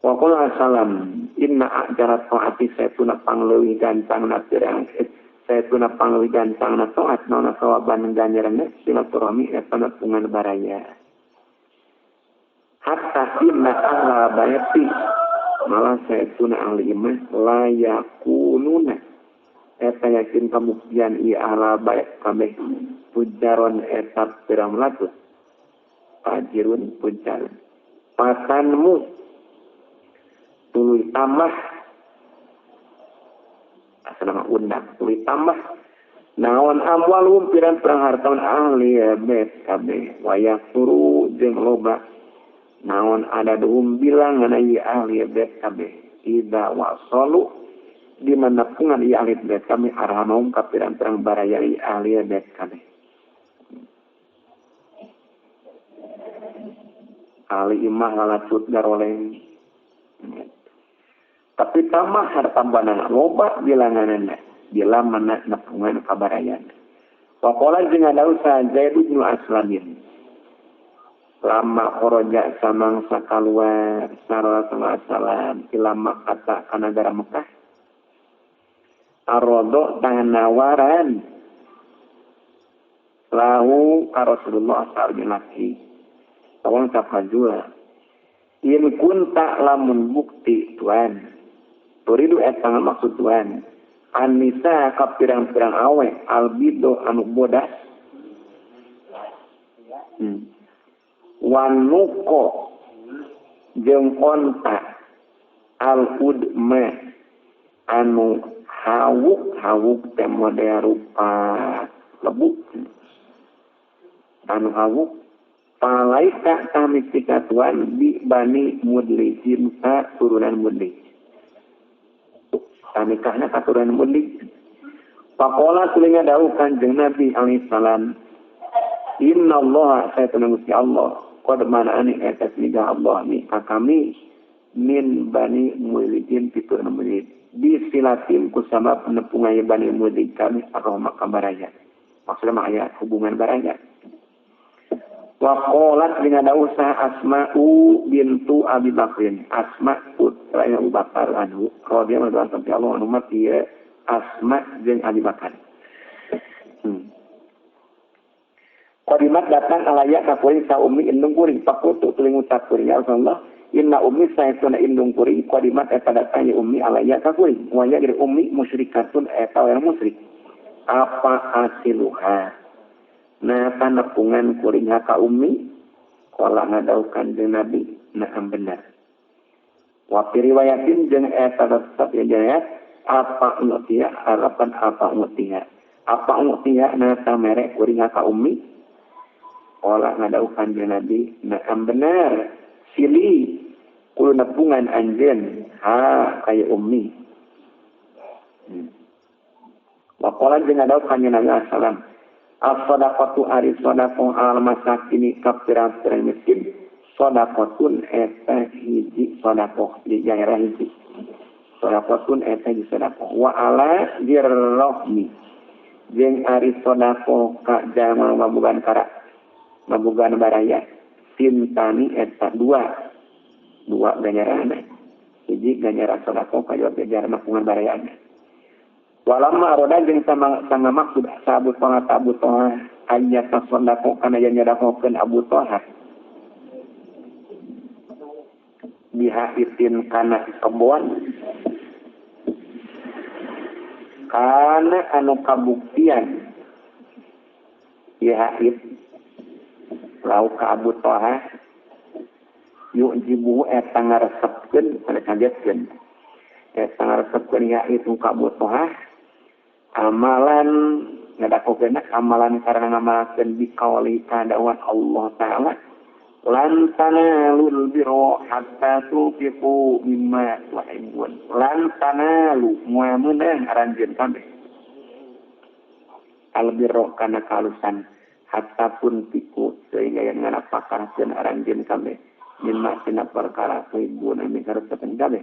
wa qala salam inna ajara ta'ati saytuna pangleuwih gantangna pirang saytuna pangleuwih gantangna taat naon sawaban ganjaranna silaturahmi eta nepungan baraya hatta inna ahla baiti malah saytuna ahli imah la yakununa eta yakin kabuktian ieu ahla bait kabeh pujaron eta pirang latus fajirun pujarun pasanmu tuluy tambah asal undang tuluy tambah naon amwalhum pirang-pirang hartaon ahli bait kabeh wayasuru jeung loba naon adaduhum bilangan ieu ahli bait kabeh ida wasalu Di mana pungan ieu ahli bait kami arhamahum ka pirang-pirang baraya ieu ahli bait kami. Ahli imah lalacut garoleng. Tapi tamah harta banana loba bilanganana bila mana nepungan ka barayana. Waqala jeung ada Zaid bin Aslamin. Lama kharaja samangsa kaluar sallallahu alaihi wasallam ila Makkah ka nagara Mekah. Arodo tanawaran lahu ka Rasulullah sallallahu alaihi wasallam tafajula in kunta lamun bukti tuan turidu eta maksud tuan anisa ka pirang-pirang awe albido anu bodas wanuko jeung onta al udma anu hawuk-hawuk teh model rupa lebu anu hawuk palaika kami sikatuan di bani mudlijin ka turunan mudlij nikahna ka turunan mudlij. Pakola kulinga dawuh Kanjeng Nabi alaihi salam inna Allah sayatuna Gusti Allah qad mana'ani eta nikah Allah ni ka kami min bani mudlijin piturunan mudlij disilatin kusama penepungan bani mudlij kami arrohma kabaraya. Maksudnya mah aya hubungan baraya. Wa qalat dengan usaha Asma'u bintu Abi Bakrin. Asma putra Abu Bakar anhu radhiyallahu anhu anhu mati Asma jeung Abi Bakar. Qadimat datang alaya ka kuring sa ummi indung kuring pakutu tuluy ngucap kuring ya Rasulullah inna ummi saestuna indung kuring qadimat eta datang ya ummi alaya ka kuring wa ya ummi musyrikatun eta orang musyrik apa asiluha nah panepungan kuring ka ummi qala ngadauh Kanjeng Nabi naam benar wa fi riwayatin jeung eta tetep ya jaya apa utia harapan apa utia nah tamere kuring ka ummi qala ngadauh Kanjeng Nabi naam benar sili kudu nepungan anjeun ha kaya ummi. Waqala jeung ngadauh Kanjeng Nabi sallam as-sadaqatu ari sadaqah al masakini ka pirang-pirang miskin sadaqatun eta hiji sadaqah di daerah hiji sadaqatun eta hiji sadaqah wa ala dirrahmi jeung ari sadaqah ka jalma mabugan kara mabugan baraya sintani eta dua ganjaran hiji ganjaran sedekah kajual ganjaran mapungan barayana walamma aroda jeung sama maksud Abu Talha Abu Talha anya tasaddaqo kana yen nyedekahkeun Abu Talha bihaitin kana kebon kana anu kabuktian bihait lau ka Abu Talha yu'jibu eta ngaresepkeun pada kagetkeun eta ngaresepkeun ya itu ka Abu Talha amalan ngadakokeun amalan karena ngamalkeun biqauli kadawan Allah Ta'ala lan tanalul birra hatta tunfiqu mimma tuhibbun lan tanalu moal meunang aranjeun kabeh al birra kana kalusan hatta pun piku sehingga yang nganapakahkeun aranjeun kabeh mimma tina perkara tuhibbun anu karesepeun kabeh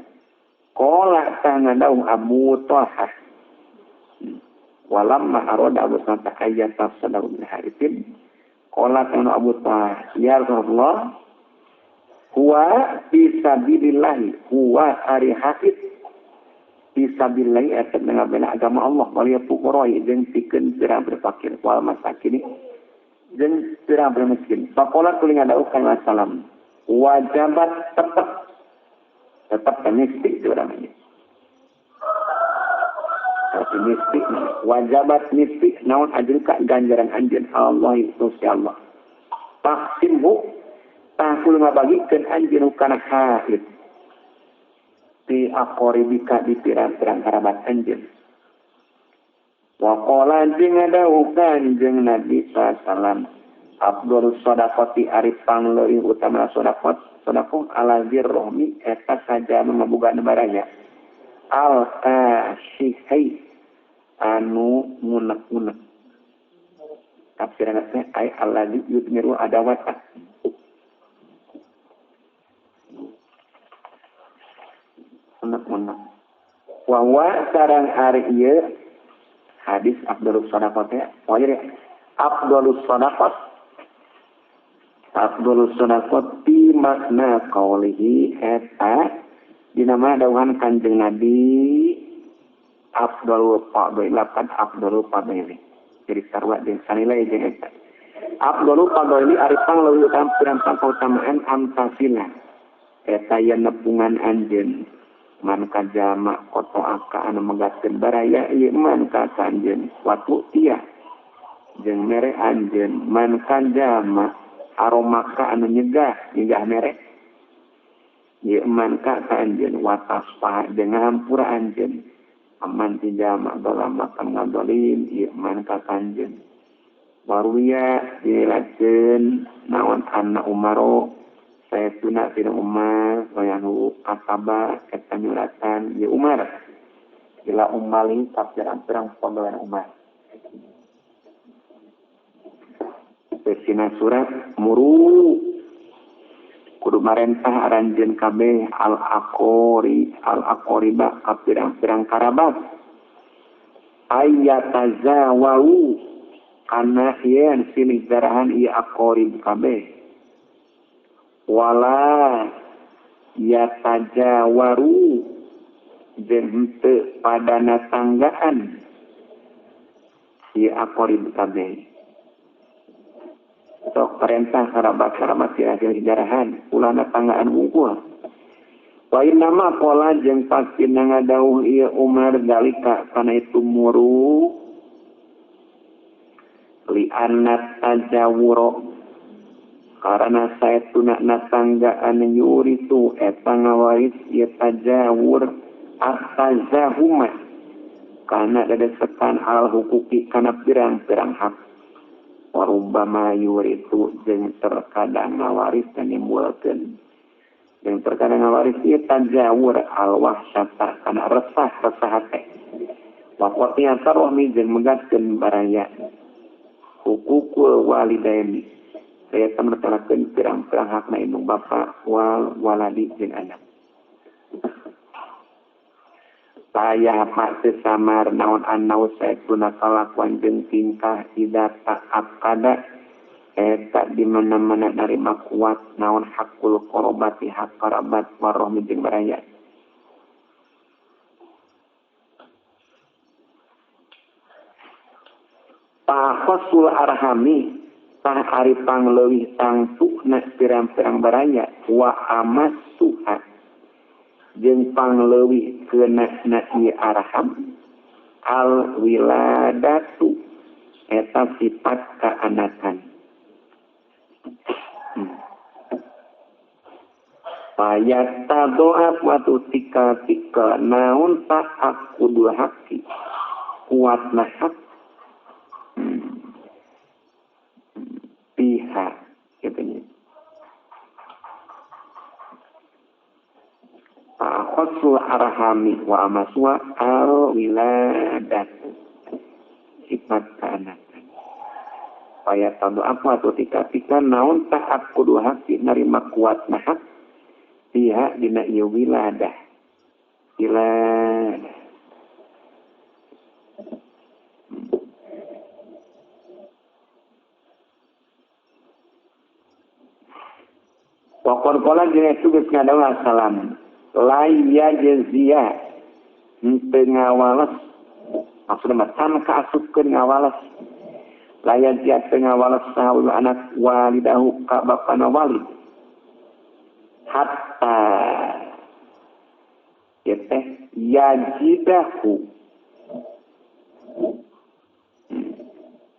qala tangadaung Abu Talha walamma arada Abu Talha ayyata sadaw min harifin qala tangadaung Abu Talha ya Rasulullah huwa fi sabilillah huwa ari hafid fi sabilillah eta ngabena agama Allah wal fuqara jeung pikeun pirang berfakir wal masakin jeung pirang miskin. Faqala kuling ada ukan salam wajabat tetap mistik itu namanya. Tapi mistik wajabat mistik naon ajruka ganjaran anjeun Allah itu si Allah. Taqsimhu tah kudu ngabagikeun anjeun kana haid ti aqribika di pirang-pirang kerabat anjeun. Wa qala jeung ngadawuhkeun jeung Nabi sallallahu afdhalus shadaqati ari pangleuwih utama sedekah sedekah ala zirrohmi eta saja mabogaan baraya Al kasihai anu ngunek-ngunek. Tafsiran teh ay allazi yudmiru adawata. Ngunek-ngunek. Wa wa sareng ari ieu hadis afdhalus shadaqah teh oh jadi afdhalus shadaqah afdhalus shadaqah bi makna qaulihi eta dina mana dawuhan Kanjeng Nabi afdhalul fadhil lapan afdhalul fadhil jadi sarua jeung sanilai jeung eta afdhalul fadhil ari pangleuwih utama pirang-pirang kautamaan amtasila eta yen nepungan anjeun man kajama koto aka anu megatkeun baraya ieu man ka anjeun watu tia jeung mere anjeun man kajama aromaka anu nyegah nyegah mere ieu man ka anjeun watasfa jeung ngahampura anjeun aman tijama dalam makan ngadolim ieu man ka anjeun waruya dilajeun naon anna umaro saytuna tina Umar wayanu kataba eta nyuratan ya Umar ila ummali tafsiran pagawean Umar Pesina surat muru kudu marentah aranjeun kabeh al aqori al aqoriba ka pirang-pirang karabat ayatazawaru kana yen silih darahan ieu aqorib kabeh wala yatajawaru jeung henteu padana tanggaan ieu aqorib kabeh sok perintah karabat-karabat silih darahan ulahna tanggaan wungkul wa inna ma qala jeung pasti ngadauh ieu Umar dalika kana itu muru li anna tajawuro karena saya tuna natanggaan yuritu eta ngawaris ieu tajawur atazahuma kana dadesekan al hukuki kana pirang-pirang hak warubama yuritu jeung terkadang ngawaris dan nimbulkeun jeung terkadang ngawaris ieu tajawur al wahsyata kana resah-resah hate wa qati'at tarwami jeung megatkeun baraya hukukul walidaini saya mertelakeun pirang-pirang hakna indung bapa wal waladi jeung anak. Payah pak samar naon annau saetuna kalakuan jeung tingkah ida ta'aqqada eta di mana-mana narima kuat naon hakul qorobati hak karabat warahmi jeung baraya. Ta'akhasul arhami tah ari pangleuwih tangtuna pirang-pirang baraya wa amasuha jeung pangleuwih keunana ieu arham al wiladatu eta sifat kaanakan. Payata doa watu tika-tika naon tak aku dua haki kuatna hak pihak katanya. Ta'akhasul arhami wa amaswa al wiladat sifat keanakan. Payata doa atau tika-tika naon tak aku dua haki narima kuat nahak pihak dina ieu wiladah. Wiladah. Pokon pola jeung itu geus ngadawah salam. La yajziya henteu ngawales. Maksudna mah can kaasupkeun ngawales. La yajziya teu ngawales saha anak walidahu ka bapana walid. Hatta ieu teh yajidahu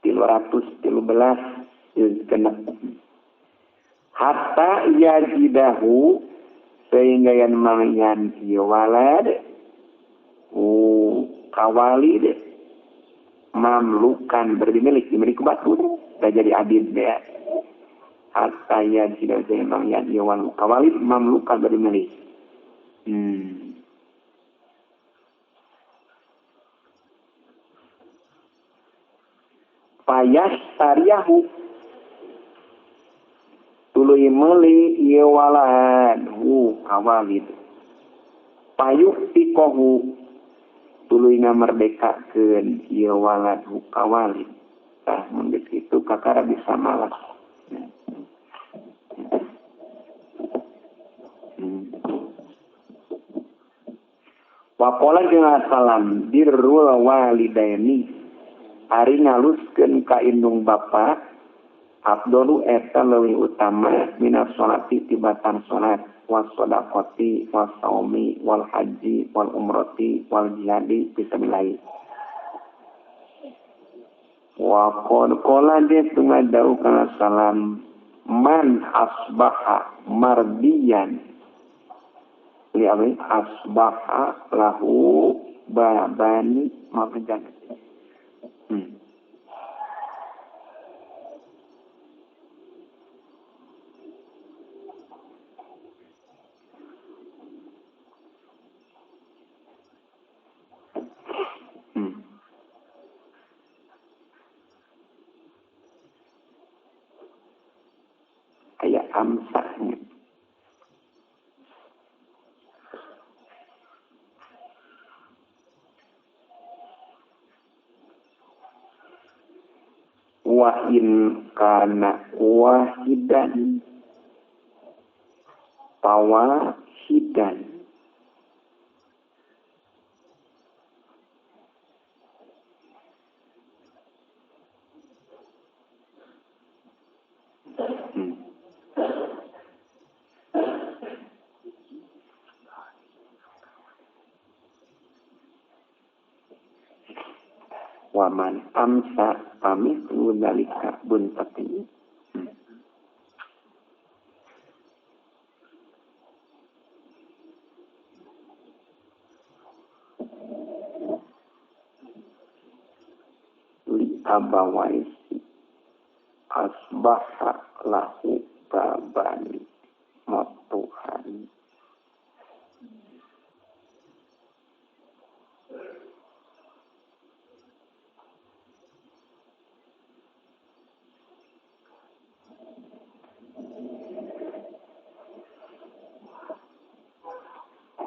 313 juz genep. Hatta yajidahu sehingga yang mangyan ieu walad kawalid mamlukan berdimilik dimiliki batu dah jadi abid ya. Hatta yajidahu sehingga mangyan ieu walad kawalid mamlukan berdimilik. Payas tariyahu tuluy meuli ieu walad hu kawalid payuk tikohu tuluy ngamerdekakeun ieu walad hu kawalid. Tah mun geus kitu kakara bisa malas. Waqala jeung salam birrul walidaini ari ngaluskeun ka indung bapa afdalu eta leuwih utama minas sholati tibatan salat was shadaqati was saumi wal haji wal umrati wal jihadi fisabilillah. Wa qad qala tumadau kana salam man asbaha mardiyan li'awi asbaha lahu babani mafjan. Aya amsahnya. Wa in kana wahidan pawahidan waman amsa pamithlu dzalika buntati. Li abawaisi asbaha lahu babani matuhan.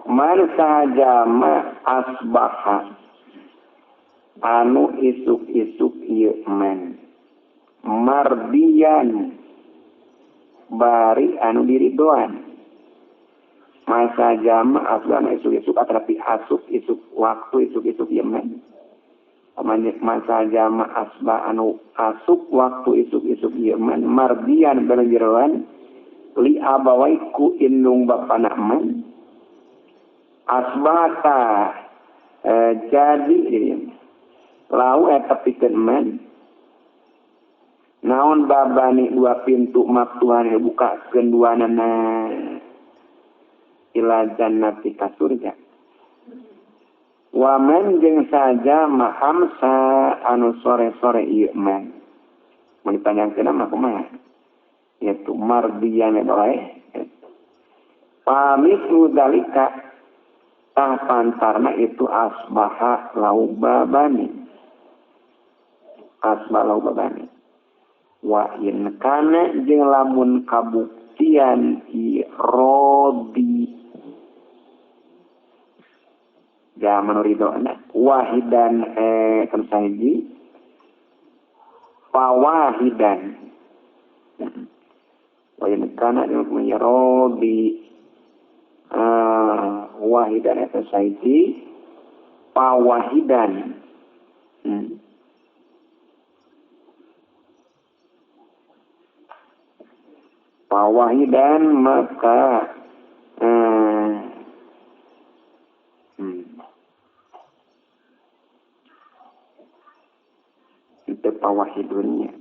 Man sajama asbaha anu isuk-isuk ieu man mardiyan bari anu diridoan. Masa jama asbaha isuk-isuk atrapi asup isuk waktu isuk-isuk ieu man. Masa jama asbaha anu asup waktu isuk-isuk ieu man mardiyan bari diridoan li abawaiku indung bapana man. Asbata jadi lau eta pikeun man naon babani dua pintu maftuhan dibukakeun duanana ila jannati ka surga. Wa man jeung saja mahamsa anu sore-sore ieu man mun dipanjangkeun mah kumaha yaitu mardiyan bae pamithlu dzalika tah pantarna itu asbaha laubabani asbaha laubabani wa in kana jeung lamun kabuktian irodi zaman ridona wahidan sahiji fawahidan wa in kana jeung irodi wahidan eta saiji pawahidan. Pawahidan maka itu pawahidunnya.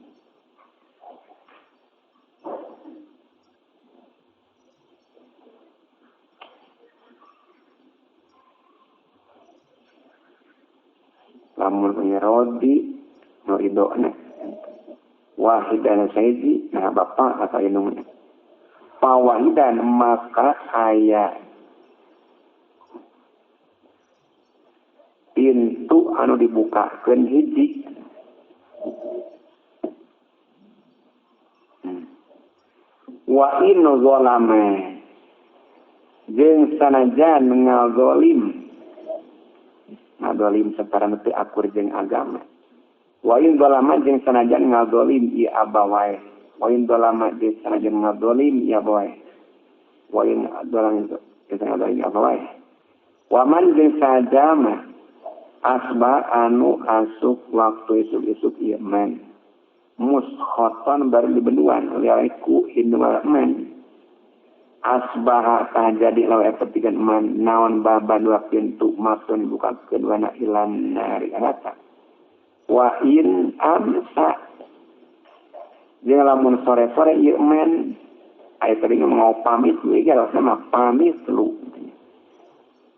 Lamun rodi nu ridona wahidan saiji nah bapak atau indungna pawahidan maka aya pintu anu dibukakeun hiji Wa in zalama jeung sanajan ngazolim ngazolim saparana teu akur jeung agama. Wa in zalama jeung sanajan ngazolim ieu abawae. Wa in zalama jeung sanajan ngazolim ieu abawae. Wa in zalama jeung sanajan ngazolim ieu abawae. Wa man jeung sajama asba anu asup waktu isuk-isuk ieu man muskhoton baru dibenduan liaiku hindu man asbaha tah jadi lawe petikan man naon baba dua pintu matun dibuka kedua na ilan nari neraka. Wa in amsa jeung lamun sore-sore ieu man aya tadi ngomong pamit we ge mah pamit lu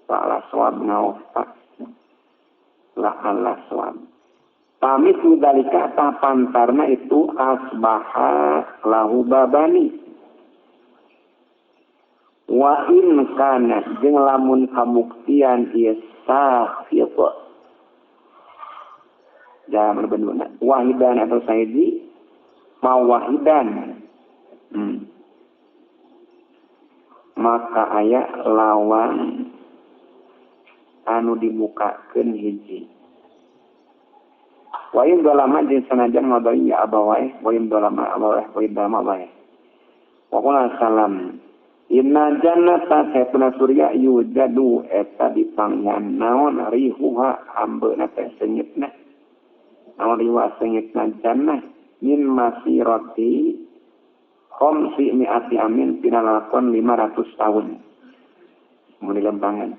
salah suab ngaopak la Allah suab pamit dalika tapantarna itu asbaha lahu babani. Wa in kana jeung lamun kabuktian ieu sahid jaman benduna wahidan atau saidi mawahidan maka aya lawan anu dibukakeun hiji. Wa in dolama jeung sanajan ngadoi ya abawae, wa in dolama abawae, wa in dolama abawae. Wa qala salam inna jannata saytuna surya yujadu eta dipangyan naon rihuha ambeuna teh senyitna. Naon riwa senyitna jannah min masirati khamsi mi'ati amin tina lalakon 500 tahun. Mun dilempangan.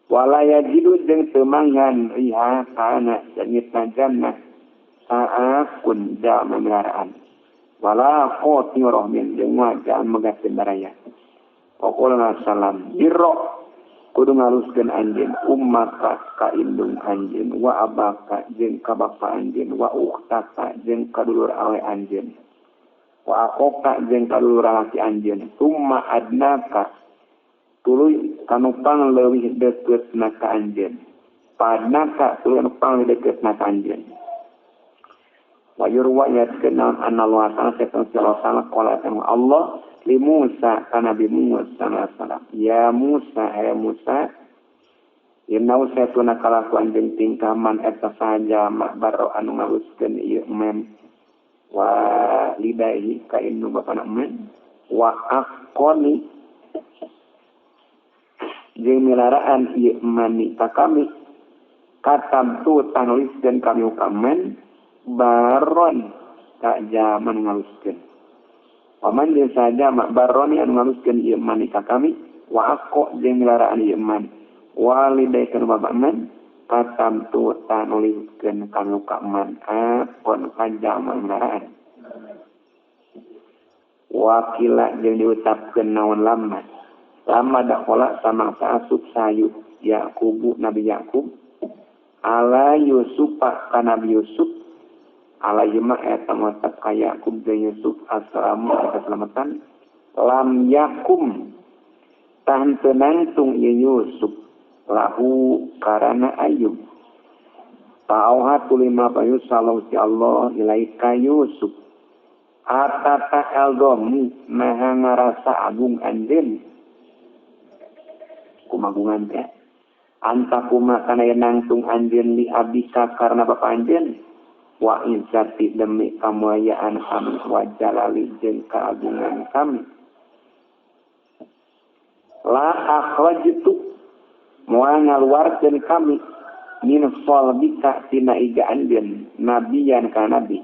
Wala yajidu jeung teu manghan riha kana senyitna jannah saakun jalma milaraan. Wala qati rahmin jeung wajah megakeun baraya. Waqulna salam birro kudu ngaluskeun anjeun ummaka ka indung anjeun wa abaka jeung ka bapa anjeun wa ukhtaka jeung ka dulur awe anjeun wa akhoka jeung ka dulur lalaki anjeun summa adnaka tuluy kanu pangleuwih deukeutna ka anjeun padnaka tuluy anu pangleuwih deukeutna ka anjeun. Wa yurwa yatkeun naon anallah ta'ala setan Allah qala Allah li Musa ka Nabi Musa alaihi ya Musa ya Musa inna saytuna kalakuan jeung tingkah man eta saja baro anu ngaluskeun ieu men wa lidaihi ka innu bapana men wa aqoni jeung milaraan ieu mani ka kami katabtu tanuliskeun kami ka men baron ka jaman ngaluskeun. Paman jeung saja mak baroni anu ngaluskeun ieu man ka kami wa aqo jeung milaraan ieu man walidaikeun bapak man katamtu tanuliskeun kami ka man akon ka jaman milaraan. Wakila jeung diucapkeun naon lama lama dakhala samangsa asup sayu Yakubu Nabi Yakub ala Yusuf ka Nabi Yusuf ala yuma eta ngucap ka Yakub jeung Yusuf assalamu keselamatan lam yakum tah teu nangtung ieu Yusuf lahu karana Ayub ta'auha tulima payu sallallahu Allah ilaika Yusuf atata eldomu maha ngarasa agung anjeun kumagungan teh anta kuma kana nangtung anjeun li abika karena bapa anjeun wa izzati demi kamuliaan kami wa jalali jeung keagungan kami la akhrajtu moal ngaluarkeun kami min solbika tina iga anjeun nabiyan ka nabi.